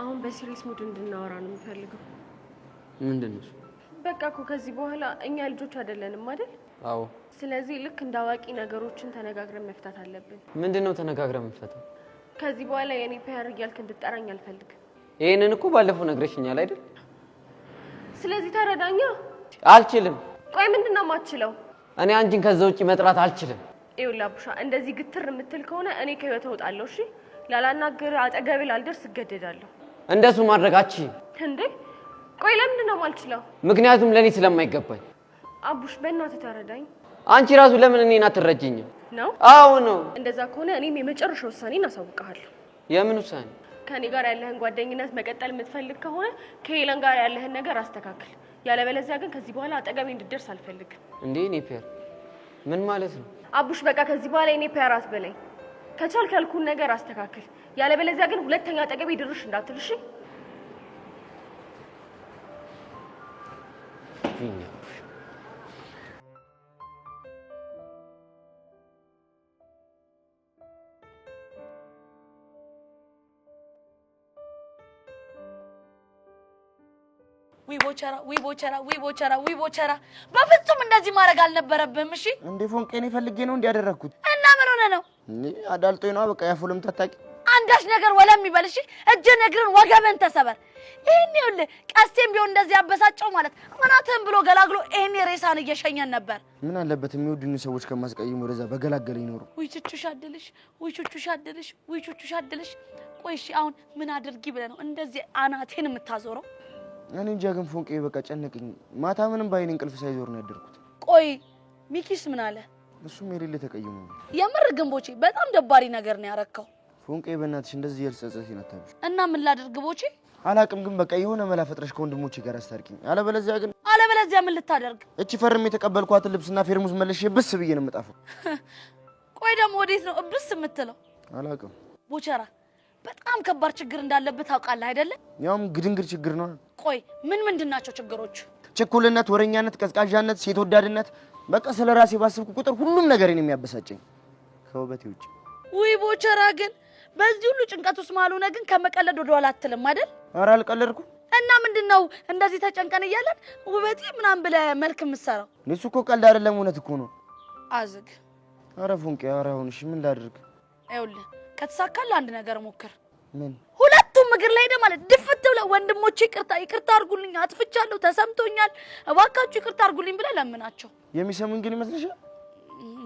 አሁን በ serious mood እንድናወራ ነው የምፈልገው። ምንድን ነው? በቃ እኮ ከዚህ በኋላ እኛ ልጆች አይደለንም አይደል? አዎ። ስለዚህ ልክ እንደ አዋቂ ነገሮችን ተነጋግረን መፍታት አለብን። ምንድን ነው ተነጋግረን የምንፈታው? ከዚህ በኋላ የኔ ፒያር እያልክ እንድጠራኝ አልፈልግም። ይሄንን እኮ ባለፈው ነግረሽኛል አይደል? ስለዚህ ተረዳኛ። አልችልም። ቆይ ምንድን ነው የማትችለው? እኔ አንቺን ከዛ ውጪ መጥራት አልችልም። ይኸውልህ አቡሻ፣ እንደዚህ ግትር የምትል ከሆነ እኔ ከህይወት እወጣለሁ። እሺ፣ ላላናግርህ፣ አጠገብህ ላልደርስ እገደዳለሁ። እንደሱ ማድረግ አትችይም። እንዴ ቆይ ለምንድን ነው የማልችለው? ምክንያቱም ለእኔ ስለማይገባኝ። አቡሽ በእናትህ ተረዳኝ። አንቺ ራሱ ለምን እኔን አትረጂኝም? ነው? አዎ ነው። እንደዛ ከሆነ እኔም የመጨረሻ ውሳኔን አሳውቅሃለሁ። የምን ውሳኔ? ከእኔ ጋር ያለህን ጓደኝነት መቀጠል የምትፈልግ ከሆነ ከሄለን ጋር ያለህን ነገር አስተካክል። ያለበለዚያ ግን ከዚህ በኋላ አጠገቤ እንድትደርስ አልፈልግም። እንዴ እኔ ፒያር ምን ማለት ነው? አቡሽ በቃ ከዚህ በኋላ የኔ ፒያር አትበለኝ። ከቻልክ ያልኩህን ነገር አስተካክል። ያለበለዚያ ግን ሁለተኛ አጠገቤ ድርሽ እንዳትል እሺ? ዊ ቦቸራ፣ ዊ ቦቸራ፣ ዊ ቦቸራ፣ ዊ ቦቸራ፣ በፍጹም እንደዚህ ማድረግ አልነበረብህም። እሺ እንዴ ፎንቄ፣ እኔ ፈልጌ ነው እንዲያደረግኩት። እና ምን ሆነ ነው? አዳልጦኝ ነዋ። በቃ ያፎለም ታጣቂ አንዳች ነገር ወለም ይበል። እሺ እጅን እግርን ወገብን ተሰበር። ይሄን ይኸውልህ፣ ቀስቴም ቢሆን እንደዚህ ያበሳጨው ማለት አናትህን ብሎ ገላግሎ ይሄን ሬሳን እየሸኘን ነበር። ምን አለበት የሚወዱኝ ሰዎች ከማስቀይም ወደዛ በገላገለኝ ኖሮ። ውይ ቹቹሽ አድልሽ፣ ውይ ቹቹሽ አድልሽ፣ ውይ ቹቹሽ አድልሽ። ቆይ እሺ አሁን ምን አድርጊ ብለህ ነው እንደዚህ አናቴን የምታዞረው? እኔ እንጃ ግን ፎንቄ በቃ ጨነቀኝ። ማታ ምንም ባይን እንቅልፍ ሳይዞር ነው ያደርኩት። ቆይ ሚኪስ ምን አለ? እሱም የሌለ ተቀይሞ። የምር ግን ቦቼ በጣም ደባሪ ነገር ነው ያረከው። ፎንቄ በእናትሽ እንደዚህ ያልጸጸት አታብሽ። እና ምን ላድርግ ቦቼ? አላቅም ግን በቃ የሆነ መላ ፈጥረሽ ከወንድሞቼ ጋር አስታርቂኝ። አለበለዚያ ግን አለበለዚያ ምን ልታደርግ? እቺ ፈርሜ የተቀበልኳትን ልብስና ፌርሙዝ መልሼ ብስ ብዬ ነው የምጣፈው። ቆይ ደግሞ ወዴት ነው እብስ የምትለው? አላቅም። ቦቸራ በጣም ከባድ ችግር እንዳለብህ ታውቃለህ አይደለ? ያውም ግድንግድ ችግር ነው። ቆይ ምን ምንድን ናቸው ችግሮች? ችኩልነት፣ ወሬኛነት፣ ቀዝቃዣነት፣ ሴት ወዳድነት። በቃ ስለ ራሴ ባስብኩ ቁጥር ሁሉም ነገሬን የሚያበሳጨኝ ከውበቴ ውጭ። ውይ ቦቸራ ግን በዚህ ሁሉ ጭንቀት ውስጥ መሀል ሆነህ ግን ከመቀለድ ወደ ኋላ አትልም አይደል? ኧረ አልቀለድኩም። እና ምንድን ነው እንደዚህ ተጨንቀን እያለን ውበቴ ምናምን ብለህ መልክ የምትሰራው? እሱ እኮ ቀልድ አይደለም፣ እውነት እኮ ነው። አዝግ። ኧረ ፎንቄ፣ ኧረ አሁን እሺ ምን ላድርግ? ይኸውልህ ከተሳካልህ አንድ ነገር ሞክር። ምን? ሁለቱም እግር ላይ ሄደህ ማለት ድፍት ብለህ ወንድሞቼ ይቅርታ ይቅርታ አድርጉልኝ፣ አጥፍቻለሁ፣ ተሰምቶኛል፣ እባካችሁ ይቅርታ አድርጉልኝ ብለህ ለምናቸው። የሚሰሙኝ ግን ይመስልሻል?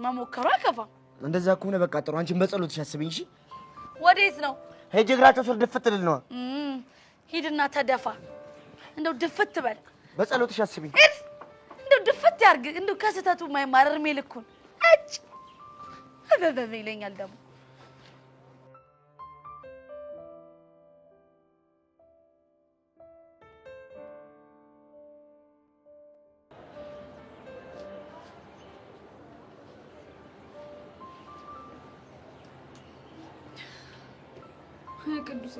መሞከሩ አይከፋም። እንደዛ ከሆነ በቃ ጥሩ። አንቺን በጸሎትሽ አስቢኝ እሺ። ወዴት ነው? ሄጄ እግራቸው ስር ድፍት ልል ነዋ። ሂድና ተደፋ። እንደው ድፍት በል። በጸሎትሽ አስቢኝ። ሂድ፣ እንደው ድፍት ያርግ። እንደው ከስህተቱ የማይማር እድሜ ልኩን እጭ እበበበ ይለኛል ደግሞ። ቅዱሴ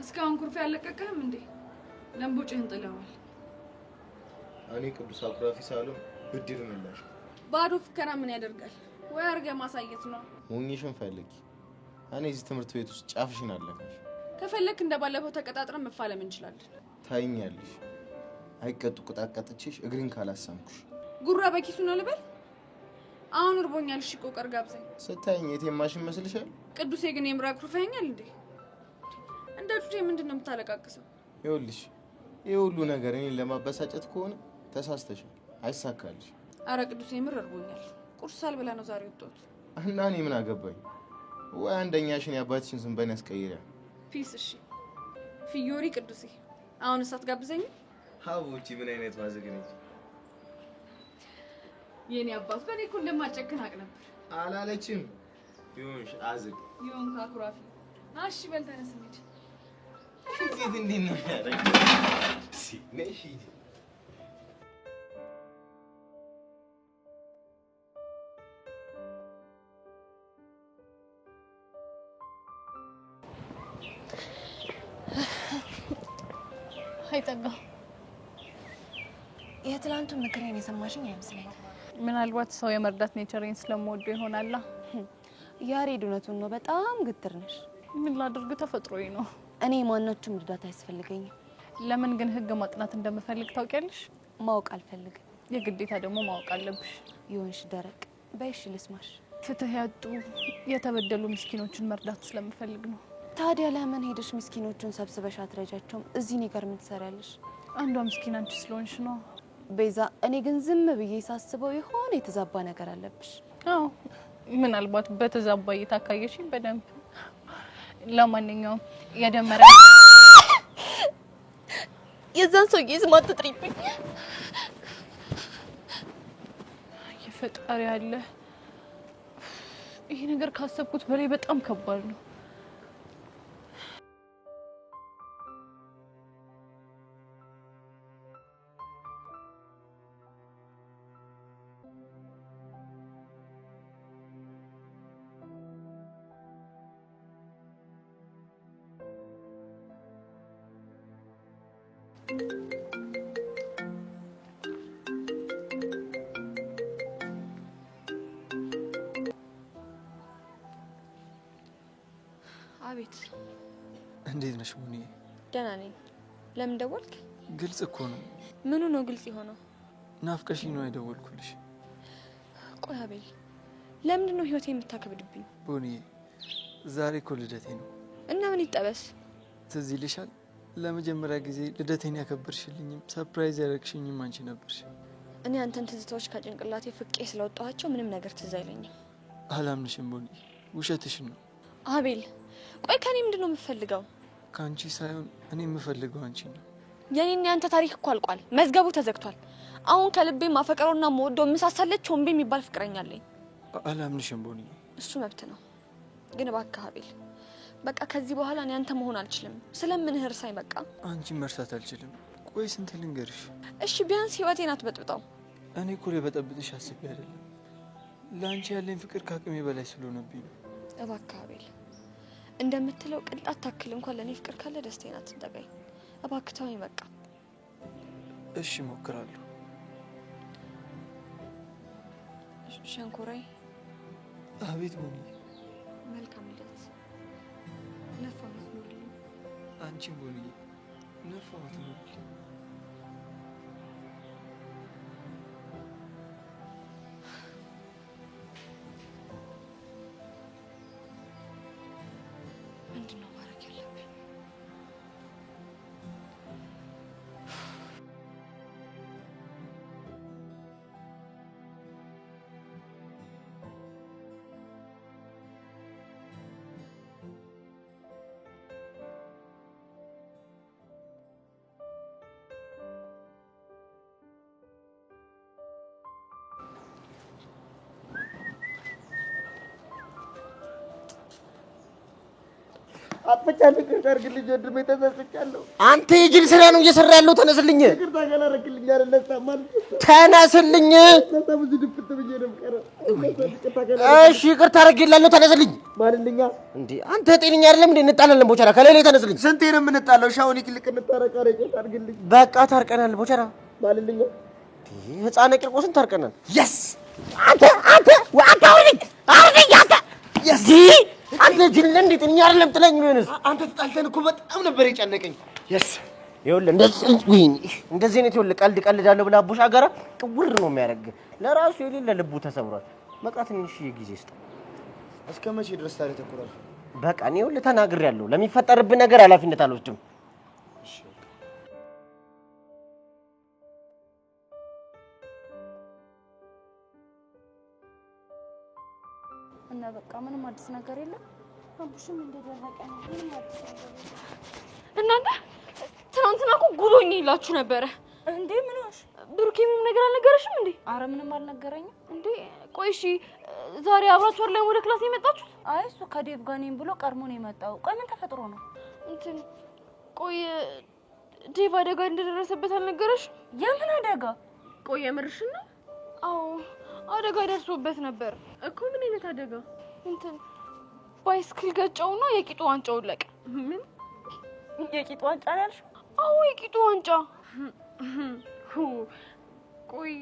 እስካሁን ኩርፊያ አልለቀቀህም እንዴ? ለምቦጭህን ጥለዋል። እኔ ቅዱስ አኩራፊ ሳልሆን ብድር መላሽ። ባዶ ፍከራ ምን ያደርጋል? ወይ አድርገህ ማሳየት ነው። ሞኝሽን ፈልጊ። እኔ እዚህ ትምህርት ቤት ውስጥ ጫፍሽን አለፈሽ። ከፈለክ እንደባለፈው ተቀጣጥረን መፋለም እንችላለን። ታይኛለሽ። አይቀጡ ቅጣት ቀጥቼሽ እግሬን ካላሳምኩሽ። ጉራ በኪሱ ነው ልበል? አሁን እርቦኛል። እሺ ቆቀር ጋብዘኝ። ስታይኝ የ ATM machine መስልሻል? ቅዱሴ ግን የምር አኩርፈኸኛል እንዴ? እንደ ጩጬ ምንድን ነው የምታለቃቅሰው? ይኸውልሽ ይህ ሁሉ ነገር እኔን ለማበሳጨት ከሆነ ተሳስተሻል፣ አይሳካልሽ። አረ ቅዱሴ የምር እርቦኛል። ቁርስ ሳልበላ ነው ዛሬ ወጣሁት። እና እኔ ምን አገባኝ? ወይ አንደኛሽን የአባትሽን ስም በእኔ አስቀይሪያ። Peace። እሺ ፊዮሪ ቅዱሴ፣ አሁን እሳት ጋብዘኝ። ሀቦቺ ምን አይነት ማዘግ ነች? የኔ አባት በእኔ እኮ እንደማጨክን አቅ ነበር። አላለችም። ይሁንሽ አዝግ። ይሁን አኩራፊ። እሺ በል ተነስ እንሂድ። እንዴት እንዴት ነው የሚያደርገው? ነሽ ሂጂ። አይጠጋ የትላንቱን ምክሬን የሰማሽኝ አይመስለኝም። ምናልባት ሰው የመርዳት nature ኤን ስለምወደው ይሆናላ። ያሬድ እውነቱን ነው፣ በጣም ግትር ነሽ። ምን ላድርግ፣ ተፈጥሮዬ ነው። እኔ ማናችሁም እርዳታ አያስፈልገኝም። ለምን ግን ህግ ማጥናት እንደምፈልግ ታውቂያለሽ? ማወቅ አልፈልግም። የግዴታ ደግሞ ማወቅ አለብሽ። ይሁንሽ ደረቅ በይሽ፣ ልስማሽ። ፍትህ ያጡ የተበደሉ ምስኪኖችን መርዳት ስለምፈልግ ነው። ታዲያ ለምን ሄደሽ ምስኪኖቹን ሰብስበሽ አትረጃቸውም? እዚህ እኔ ጋር ምን ትሰሪያለሽ? አንዷ ምስኪን አንቺ ስለሆንሽ ነው። ቤዛ፣ እኔ ግን ዝም ብዬ ሳስበው የሆነ የተዛባ ነገር አለብሽ። አዎ፣ ምናልባት በተዛባ እይታ ካየሽኝ በደንብ። ለማንኛውም የደመረ የዛን ሰውዬ ስም አትጥሪብኝ። የፈጣሪ አለ። ይሄ ነገር ካሰብኩት በላይ በጣም ከባድ ነው። አቤት። እንዴት ነሽ ሙኒዬ? ደህና ነኝ። ለምን ደወልክ? ግልጽ እኮ ነው። ምኑ ነው ግልጽ የሆነው? ናፍቀሽኝ ነው የደወልኩልሽ። ቆይ አቤል፣ ለምንድን ነው ህይወቴ የምታከብድብኝ? ቦኒዬ፣ ዛሬ እኮ ልደቴ ነው። እና ምን ይጠበስ? ትዝ ይልሻል? ለመጀመሪያ ጊዜ ልደቴን ያከበርሽልኝም surprise ያደረግሽኝም አንቺ ነበርሽ። እኔ አንተን ትዝታዎች ከጭንቅላቴ ፍቄ ስለወጣኋቸው ምንም ነገር ትዝ አይለኝም። አላምንሽም ቦኒዬ፣ ውሸትሽን ነው። አቤል፣ ቆይ ከኔ ምንድን ነው የምፈልገው? ከአንቺ ሳይሆን እኔ የምፈልገው አንቺን ነው። የኔና ያንተ ታሪክ እኮ አልቋል። መዝገቡ ተዘግቷል። አሁን ከልቤ ማፈቀረውና መወደው የምሳሳለች ቾምቤ የሚባል ፍቅረኛ አለኝ። አላምንሽም ቦኒዬ። እሱ መብት ነው፣ ግን እባክህ አቤል በቃ ከዚህ በኋላ እኔ አንተ መሆን አልችልም። ስለምንህ እርሳኝ በቃ። አንቺን መርሳት አልችልም። ቆይ ስንት ልንገርሽ? እሺ ቢያንስ ህይወቴን አትበጥብጠው። እኔ እኮ ልበጠብጥሽ አስቤ አይደለም። ለአንቺ ያለኝ ፍቅር ከአቅሜ በላይ ስለሆነብኝ ነው። እባክህ አቤል እንደምትለው ቅንጣት ታክል እንኳን ለእኔ ፍቅር ካለ ደስታዬን አትንጠቀኝ። እባክህ ተወኝ በቃ። እሺ እሞክራለሁ። ሸንኮራይ። አቤት ቦኒ። መልካም ልደት። ነፍ ዓመት ኑርልኝ። አንቺም ቦኒዬ ነፍ ዓመት ኑርልኝ። ምንድን ነው ማድረግ ያለብኝ? አጥፍቻለሁ፣ ይቅርታ አድርግልኝ ወንድሜ፣ ተጸጽቻለሁ። አንተ የጅል ስራ ነው እየሰራ ያለው። ተነስልኝ፣ ይቅርታ ካላደረግልኝ አልነሳም። ተነስልኝ። አልነሳም፣ እዚህ ድፍት ብዬ ነው የምቀረው። እሺ ይቅርታ አድርጌልሃለሁ፣ ተነስልኝ። ማልልኛ እንዴ አንተ ጤነኛ አይደለም እንዴ? እንጣላለን ቦቸራ፣ ከላይ ላይ ተነስልኝ። ስንቴ ነው የምንጣለው? እሺ አሁን ይልቅ እንታረቅ። ኧረ ይቅርታ አድርግልኝ። በቃ ታርቀናል ቦቸራ። ማልልኛ ህፃነ ቂርቆስን ታርቀናል። Yes አንተ አንተ አንተ አውርደኝ፣ አውርደኝ አንተ yes አንተ ጅል ነህ እንዴ? ጤነኛ አይደለም። ጥለኝ ቢሆንስ አንተ ተጣልተን እኮ በጣም ነበር የጨነቀኝ። Yes ይኸውልህ እንደዚህ አይነት ይኸውልህ ቀልድ ቀልዳለሁ ብለህ አቡሽ አገራ ቅውር ነው የሚያደርግ። ለራሱ የሌለ ልቡ ተሰብሯል። በቃ ትንሽ ጊዜ ስጠው። እስከ መቼ ድረስ ታዲያ ተኮራርፈን? በቃ እኔ ይኸውልህ ተናግሬያለሁ። ለሚፈጠርብህ ነገር ኃላፊነት አልወስድም። እና በቃ ምንም አዲስ ነገር የለም። አቡሽም እንደደረቀ ነው። ምንም አዲስ ነገር የለም። እናንተ ትናንትና እኮ ጉዶኝ ይላችሁ ነበረ። እንዴ ምን ሆንሽ? ብሩኬ ምንም ነገር አልነገረሽም እንዴ? አረ ምንም አልነገረኝም። እንዴ ቆይ እሺ፣ ዛሬ አብራችሁ አይደለም ወደ class የመጣችሁት? አይ እሱ ከዴቭ ጋር ነኝ ብሎ ቀድሞ ነው የመጣው። ቆይ ምን ተፈጥሮ ነው? እንትን ቆይ ዴቭ አደጋ እንደደረሰበት አልነገረሽም? የምን አደጋ? ቆይ የምርሽን ነው? አዎ አደጋ ደርሶበት ነበር እኮ። ምን አይነት አደጋ? እንትን bicycle ገጨውና የቂጡ ዋንጫ ወለቀ። ምን የቂጡ ዋንጫ ነው ያልሽው? አዎ የቂጡ ዋንጫ። ቆይ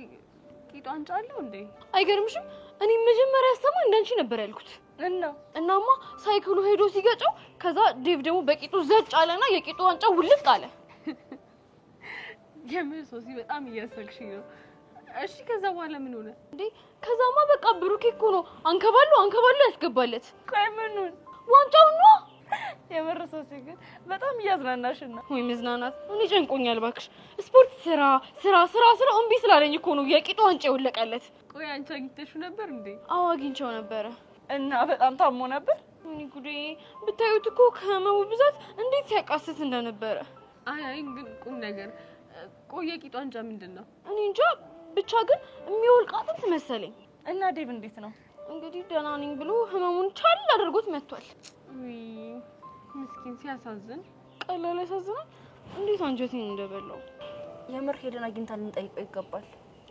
ቂጡ ዋንጫ አለው እንዴ? አይገርምሽም? እኔ መጀመሪያ ያሰማ እንዳንቺ ነበር ያልኩት። እናማ ሳይክሉ ሄዶ ሲገጨው ከዛ ዴቭ ደግሞ በቂጡ ዘጭ አለና የቂጡ ዋንጫ ውልቅ አለ። የምር ሶሲ በጣም እያሰግሽኝ ነው። እሺ ከዛ በኋላ ምን ሆነ እንዴ? ከዛማ በቃ ብሩኬ እኮ ነው አንከባሉ አንከባሉ ያስገባለት። ቆይ ምኑን? ዋንጫውን ነው። የምር ሶሲ ግን በጣም እያዝናናሽን ነው። ወይ መዝናናት! እኔ ጨንቆኛል እባክሽ። ስፖርት ስራ ስራ ስራ ስራ እምቢ ስላለኝ እኮ ነው የቂጡ ዋንጫ የወለቀለት። ቆይ አንቺ አግኝተሽው ነበር እንዴ? አዎ አግኝቼው ነበረ። እና በጣም ታሞ ነበር? ወይኔ ጉዴ! ብታዩት እኮ ከህመሙ ብዛት እንዴት ሲያቃስት እንደነበረ። አይ አይ ግን ቁም ነገር፣ ቆይ የቂጡ ዋንጫ ምንድን ነው? እኔ እንጃ ብቻ ግን የሚወልቅ አጥንት መሰለኝ። እና ዴቭ እንዴት ነው? እንግዲህ ደህና ነኝ ብሎ ህመሙን ቻል አድርጎት መጥቷል። ውይ ምስኪን ሲያሳዝን። ቀላል ያሳዝናል። እንዴት አንጀቴን እንደበላው። የምር ሄደን አግኝተን ልንጠይቀው ይገባል።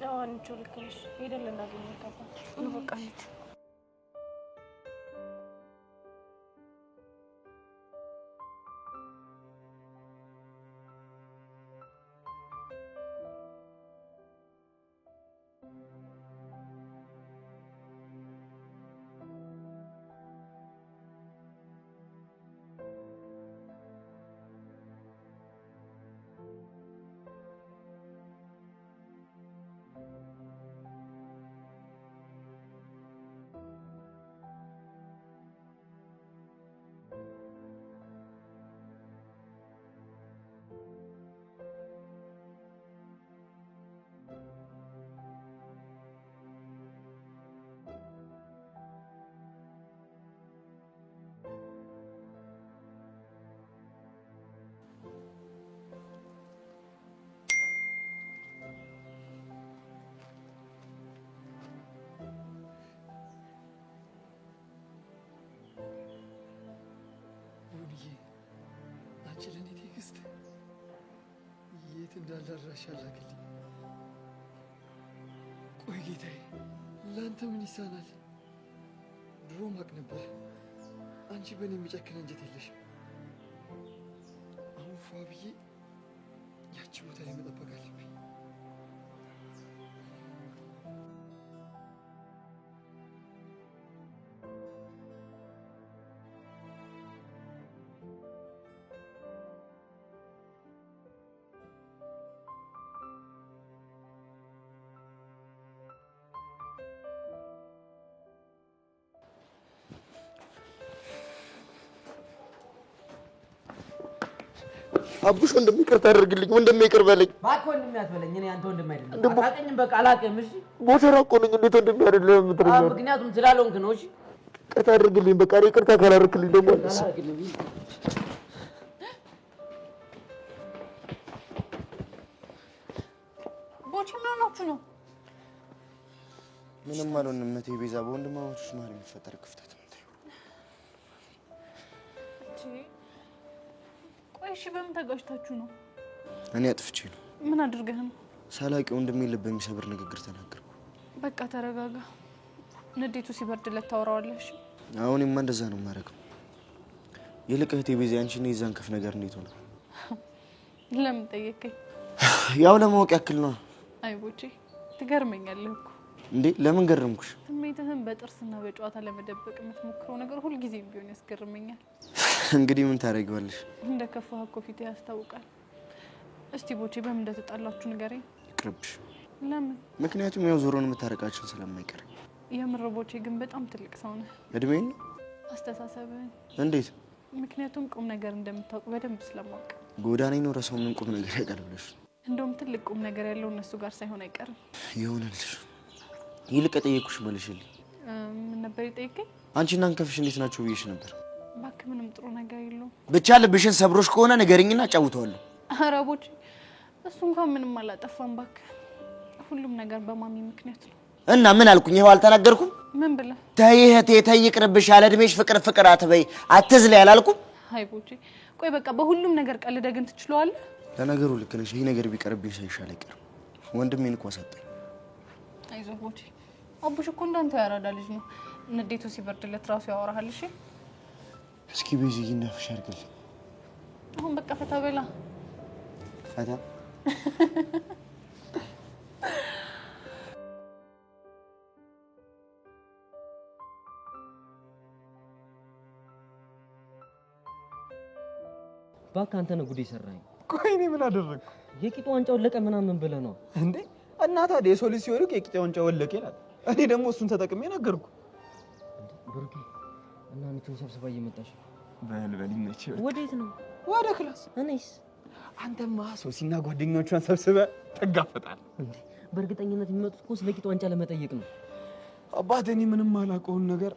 አዎ አንቺ ልክ ነሽ። ሄደን ልናገኘው ይገባል። በቃ እንሂድ። አንቺ ለኔ text የት እንዳለ አድራሻ ላክልኝ። ቆይ ጌታዬ፣ ለአንተ ምን ይሳናል? ድሮም አውቅ ነበር አንቺ በእኔ የሚጨክን አንጀት የለሽም። አሁን ፏ ብዬ ያቺ ቦታ ላይ መጠበቅ አለብኝ። አቡሽ ወንድሜ ይቅርታ አድርግልኝ፣ ወንድሜ ይቅር በለኝ። እባክህ ወንድሜ አትበለኝ። እኔ አንተ ወንድም አይደለም፣ አታውቅኝም። በቃ አላውቅህም። እሺ ሞተር እኮ ነኝ። እንዴት ወንድሜ አይደለም የምትለኝ? ምክንያቱም ስላልሆንክ ነው። እሺ ይቅርታ አድርግልኝ። በቃ እኔ ይቅርታ ካላደረክልኝ ደግሞ አልነሳም። ቦቼ ምን ሆናችሁ ነው? ምንም አልሆንም እህቴ ቤዛ። በወንድማማቾች መሀል የሚፈጠር ክፍተት ነው። ቆይ እሺ፣ በምን ተጋጭታችሁ ነው? እኔ አጥፍቼ ነው። ምን አድርገህ ነው? ሳላውቅ ወንድሜን ልብ የሚሰብር ንግግር ተናገርኩ። በቃ ተረጋጋ። ንዴቱ ሲበርድለት ታወራዋለህ። እሺ? አሁን እኔማ እንደዛ ነው የማደርገው። ይልቅ እህቴ ቤዛ፣ አንቺና የዛን ከፍ ነገር እንዴት ሆነ? ለምን ጠየቀኝ? ያው ለማወቅ ያክል ነው። አይ ቦቼ፣ ትገርመኛለህ እኮ። እንዴ ለምን ገረምኩሽ? ስሜትህን በጥርስና በጨዋታ ለመደበቅ የምትሞክረው ነገር ሁልጊዜም ቢሆን ያስገርመኛል። እንግዲህ ምን ታደርጊዋለሽ? እንደ ከፋህ እኮ ፊትህ ያስታውቃል። እስቲ ቦቼ በምን እንደተጣላችሁ ንገረኝ። ይቅርብሽ። ለምን? ምክንያቱም ያው ዞሮን የምታረቃችን ስለማይቀር። የምር ቦቼ ግን በጣም ትልቅ ሰው ነህ። እድሜን ነው አስተሳሰብህን። እንዴት? ምክንያቱም ቁም ነገር እንደምታውቅ በደንብ ስለማውቅ። ጎዳና የኖረ ሰው ምን ቁም ነገር ያውቃል ብለሽ? እንደውም ትልቅ ቁም ነገር ያለው እነሱ ጋር ሳይሆን አይቀርም። ይሆናልሽ። ይልቅ የጠየኩሽ መልሽልኝ። ምን ነበር የጠየቀኝ? አንቺና እንከፍሽ እንዴት ናቸው ብዬሽ ነበር። እባክህ ምንም ጥሩ ነገር የለውም። ብቻ ልብሽን ሰብሮሽ ከሆነ ንገሪኝና አጫውተዋለሁ። ኧረ ቦቼ እሱ እንኳን ምንም አላጠፋም። እባክህ ሁሉም ነገር በማሚ ምክንያት ነው። እና ምን አልኩኝ? ይኸው አልተናገርኩም? ምን ብለህ? ተይ እህቴ ተይ፣ ይቅርብሽ። ያለ እድሜሽ ፍቅር ፍቅር አትበይ፣ አትዝለይ አላልኩም? አይ ቦቼ ቆይ በቃ በሁሉም ነገር ቀልደህ ግን ትችለዋለህ? ለነገሩ ልክ ነሽ። ይህ ነገር ቢቀርብኝ ሳይሻል አይቀርም። ወንድሜን እኮ አሳጣኝ። አይዞህ ቦቼ፣ አቡሽ እኮ እንዳንተ ያራዳ ልጅ ነው። ንዴቱ ሲበርድለት ራሱ ያወራሃል። እሺ እስኪ ቤዚ ይናፍሽ አድርግልኝ። አሁን በቃ ፈታ በላ። ፈታ እባክህ አንተ ነህ ጉድ የሰራኸኝ። ቆይ እኔ ምን አደረግኩ? የቂጡ ዋንጫ ወለቀ ምናምን ብለህ ነው እንዴ? እና ታዲያ የሰው ልጅ ሲወድቅ የቂጤ ዋንጫ ወለቀ ይላል። እኔ ደግሞ እሱን ተጠቅሜ ነገርኩ። ብሩኬ እና አንቺን ሰብስባ እየመጣች ነው። በል በል ይመችህ። ወዴት ነው? ወደ class። እኔስ? አንተማ ሶሲና ጓደኞቿን ሰብስበህ ትጋፈጣለህ። እንዴ በእርግጠኝነት የሚመጡት እኮ ስለ ቂጡ ዋንጫ ለመጠየቅ ነው። አባቴ እኔ ምንም አላውቀውን ነገር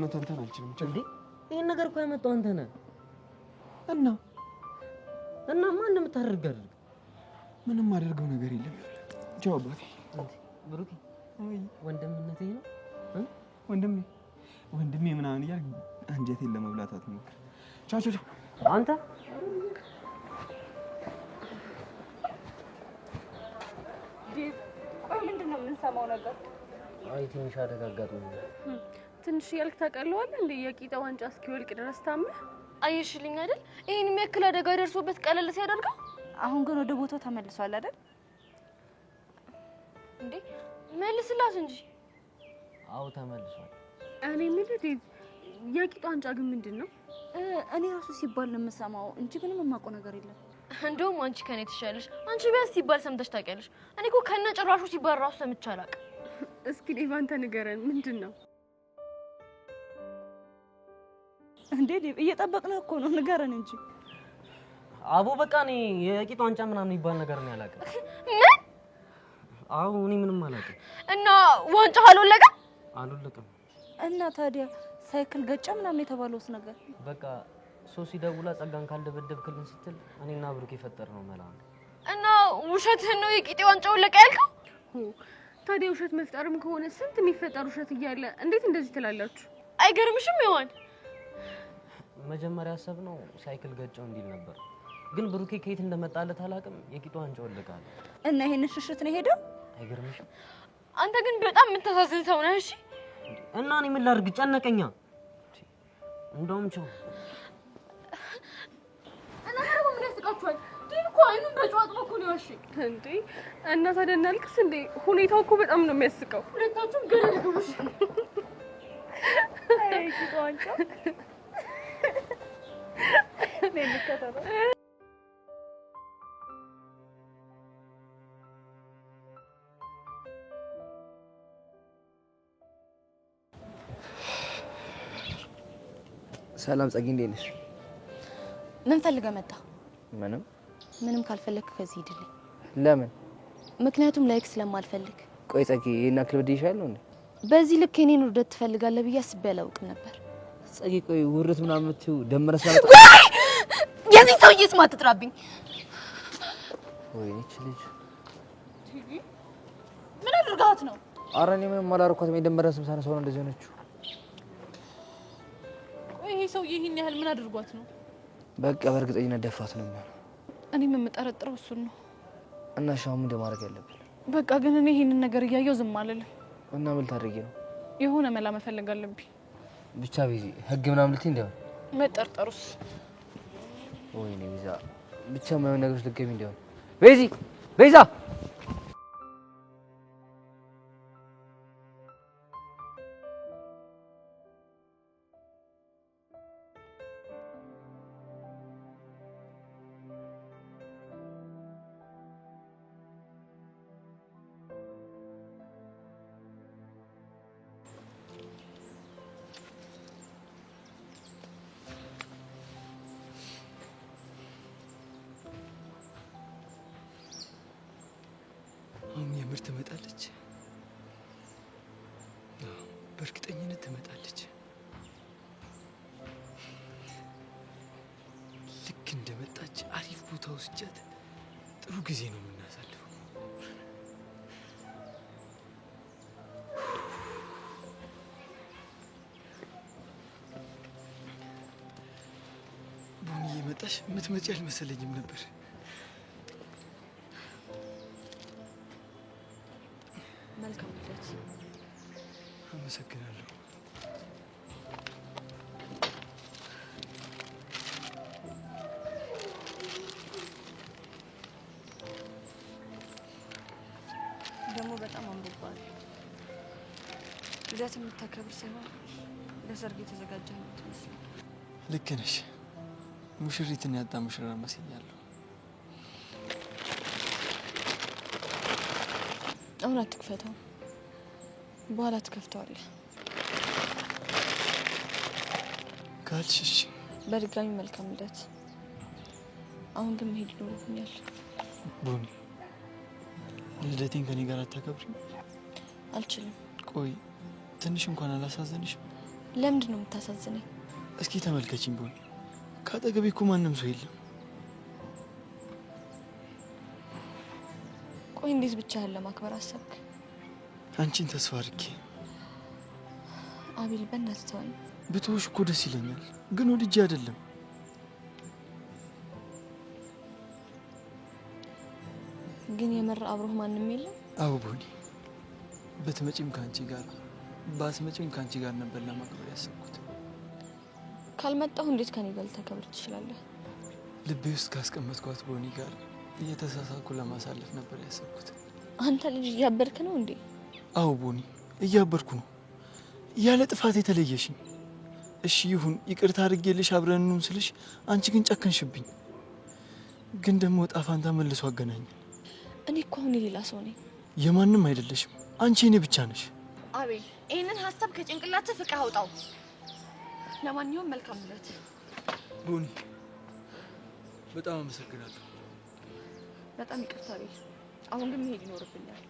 መተንተን አልችልም። እንዴ ይሄን ነገር እኮ ያመጣው አንተ ነህ። እና እና ማን እንደምታደርግ አድርግ። ምንም አደርገው ነገር የለም። ቻው አባቴ። ብሩኬ ወንድምነቴ ነው። ወንድሜ ወንድሜ ምናምን እያልክ አንጀቴን ለመብላት አትሞክር። ቻው ቻው ቻው። አንተ ቆይ ምንድን ነው የምንሰማው ነገር? አይ ትንሽ አደጋ አጋጥሞኛል። ትንሽ እያልክ ታውቃለህ እንዴ? የቂጣ ዋንጫ እስኪወልቅ ድረስ ታመህ አየሽልኝ አይደል? ይሄን የሚያክል አደጋ ደርሶበት ቀለል ሲያደርገው። አሁን ግን ወደ ቦታው ተመልሷል አይደል? እንዴ መልስላት እንጂ። አዎ ተመልሷል። እኔ የምልህ ዴቭ፣ የቂጣ ዋንጫ ግን ምንድን ነው? እኔ ራሱ ሲባል ነው የምሰማው እንጂ ምንም የማውቀው ነገር የለም። እንደውም አንቺ ከኔ ትሻለሽ። አንቺ ቢያንስ ሲባል ሰምተሽ ታውቂያለሽ። እኔ እኮ ከነ ጭራሹ ሲባል ራሱ ሰምቼ አላውቅም። እስኪ ዴቭ አንተ ንገረን፣ ምንድን ነው? እንዴ ዴቭ እየጠበቅንህ እኮ ነው፣ ንገረን እንጂ። አቦ በቃ እኔ የቂጥ ዋንጫ ምናምን የሚባል ነገር ነው ያላውቅም። ምን? አዎ እኔ ምንም አላውቅም። እና ዋንጫው አልወለቀም? አልወለቀም። እና ታዲያ ሳይክል ገጨ ምናምን የተባለውስ ነገር? በቃ ሶሲ ደውላ ጸጋን ካልደበደብክልን ስትል እኔና ብሩክ የፈጠርነው መላ ነው። እና ውሸትህን ነው የቂጤ ዋንጫ ወለቀ ያልከው? ታዲያ ውሸት መፍጠርም ከሆነ ስንት የሚፈጠር ውሸት እያለ እንዴት እንደዚህ ትላላችሁ? አይገርምሽም? ይሆን መጀመሪያ ያሰብነው ሳይክል ገጨው እንዲል ነበር፣ ግን ብሩኬ ከየት እንደመጣለት አላውቅም። የቂጡ ዋንጫ ወለቀ አለ። እና ይሄንን ሽሽት ነው የሄደው? አይገርምሽም? አንተ ግን በጣም የምታሳዝን ሰው ነህ። እሺ እና እኔ ምን ላድርግ? ጨነቀኛ። እንደውም ቸው እና ደግሞ ምን ያስቃችኋል? ዴቭ እኮ አይኑን በጨው አጥቦ እኮ ነው የዋሸኝ። እንዴ እና ታዲያ እናልቅስ እንዴ? ሁኔታው እኮ በጣም ነው የሚያስቀው። ሁለታችሁም ገደል ግቡ። እሺ አይ ቂጡ ዋንጫ እኔ ልከተለው። ሰላም ጸጊ፣ እንዴት ነሽ? ምን ፈልገህ መጣ? ምንም። ምንም ካልፈለግክ ከዚህ ሂድልኝ። ለምን? ምክንያቱም like ስለማልፈልግ። ቆይ ጸጊ፣ ይሄን ያክል በድዬሻለሁ እንዴ? በዚህ ልክ የኔን ውርደት ትፈልጋለህ ብዬ አስቤ አላውቅም ነበር። ጸጊ፣ ቆይ ውርደት ምናምን የምትይው ደመረ ስላመጣ የዚህ ሰውዬ ስም አትጥራብኝ። ወይኔ ይህች ልጅ ምን አድርጋት ነው? ኧረ እኔ ምንም አላደረኳትም። የደመረ ስም ሳነሳው ነው እንደዚህ ሆነችው። ቆይ ይሄ ሰውዬ ይሄን ያህል ምን አድርጓት ነው? በቃ በእርግጠኝነት ደፍሯት ነው የሚሆነው። እኔም የምጠረጥረው እሱን ነው። እና እሺ አሁን ምንድን ማድረግ ያለብን? በቃ ግን እኔ ይሄንን ነገር እያየሁ ዝም አልልም። እና ምን ልታደርጊ ነው? የሆነ መላ መፈለግ አለብኝ። ብቻ ቤዚ ህግ ምናምን ልትይ እንዳይሆን። መጠርጠሩስ? ወይኔ ቤዛ፣ ብቻ የማይሆን ነገሮች ልትገቢ እንዳይሆን። ቤዚ፣ ቤዛ። የምር ትመጣለች? አዎ፣ በእርግጠኝነት ትመጣለች። ልክ እንደመጣች አሪፍ ቦታ ወስጃት ጥሩ ጊዜ ነው የምናሳልፈው። ቡኒ መጣሽ? የምትመጪ አልመሰለኝም ነበር። መልካም ልደት። አመሰግናለሁ። ደግሞ በጣም አምሮብሃል። ልደት የምታከብር ሳይሆን ለሰርግ የተዘጋጀ ነው የምትመስለው። ልክ ነሽ። ሙሽሪትን ያጣ ሙሽራ መስያለሁ። አሁን አትክፈተው፣ በኋላ ትከፍተዋለህ። ካልሽ እሺ። በድጋሚ መልካም ልደት። አሁን ግን መሄድ ይኖርብኛል። ቡኒ፣ ልደቴን ከኔ ጋር አታከብሪም? አልችልም። ቆይ ትንሽ እንኳን አላሳዘንሽም? ለምንድን ነው የምታሳዝነኝ? እስኪ ተመልከችኝ ቡኒ፣ ከአጠገቤ እኮ ማንም ሰው የለም። ቆይ እንዴት ብቻህን ለማክበር አሰብክ? አንቺን ተስፋ አድርጌ። አቤል በእናትህ ተወኝ። ብትሆሽ እኮ ደስ ይለኛል፣ ግን ወድጄ አይደለም። ግን የምር አብሮህ ማንም የለም? አዎ ቡኒ፣ ብትመጪም ከአንቺ ጋር ባትመጪም ከአንቺ ጋር ነበር ለማክበር ያሰብኩት። ካልመጣሁ እንዴት ከኔ ጋር ልታከብር ትችላለህ? ልቤ ውስጥ ካስቀመጥኳት ቦኒ ጋር እየተሳሳኩ ለማሳለፍ ነበር ያሰብኩት። አንተ ልጅ እያበድክ ነው እንዴ? አዎ ቦኒ፣ እያበድኩ ነው። ያለ ጥፋት የተለየሽኝ። እሺ ይሁን፣ ይቅርታ አድርጌልሽ አብረን እንሁን ስልሽ አንቺ ግን ጨከንሽብኝ። ግን ደግሞ ዕጣ ፋንታ መልሶ አገናኘን። እኔ እኮ አሁን የሌላ ሰው ነኝ። የማንም አይደለሽም፣ አንቺ የኔ ብቻ ነሽ። አቤል፣ ይህንን ሀሳብ ከጭንቅላትህ ፍቀህ አውጣው። ለማንኛውም መልካም ልደት። ቦኒ፣ በጣም አመሰግናለሁ። በጣም ይቅርታ አቤል። አሁን ግን መሄድ ይኖርብኛል።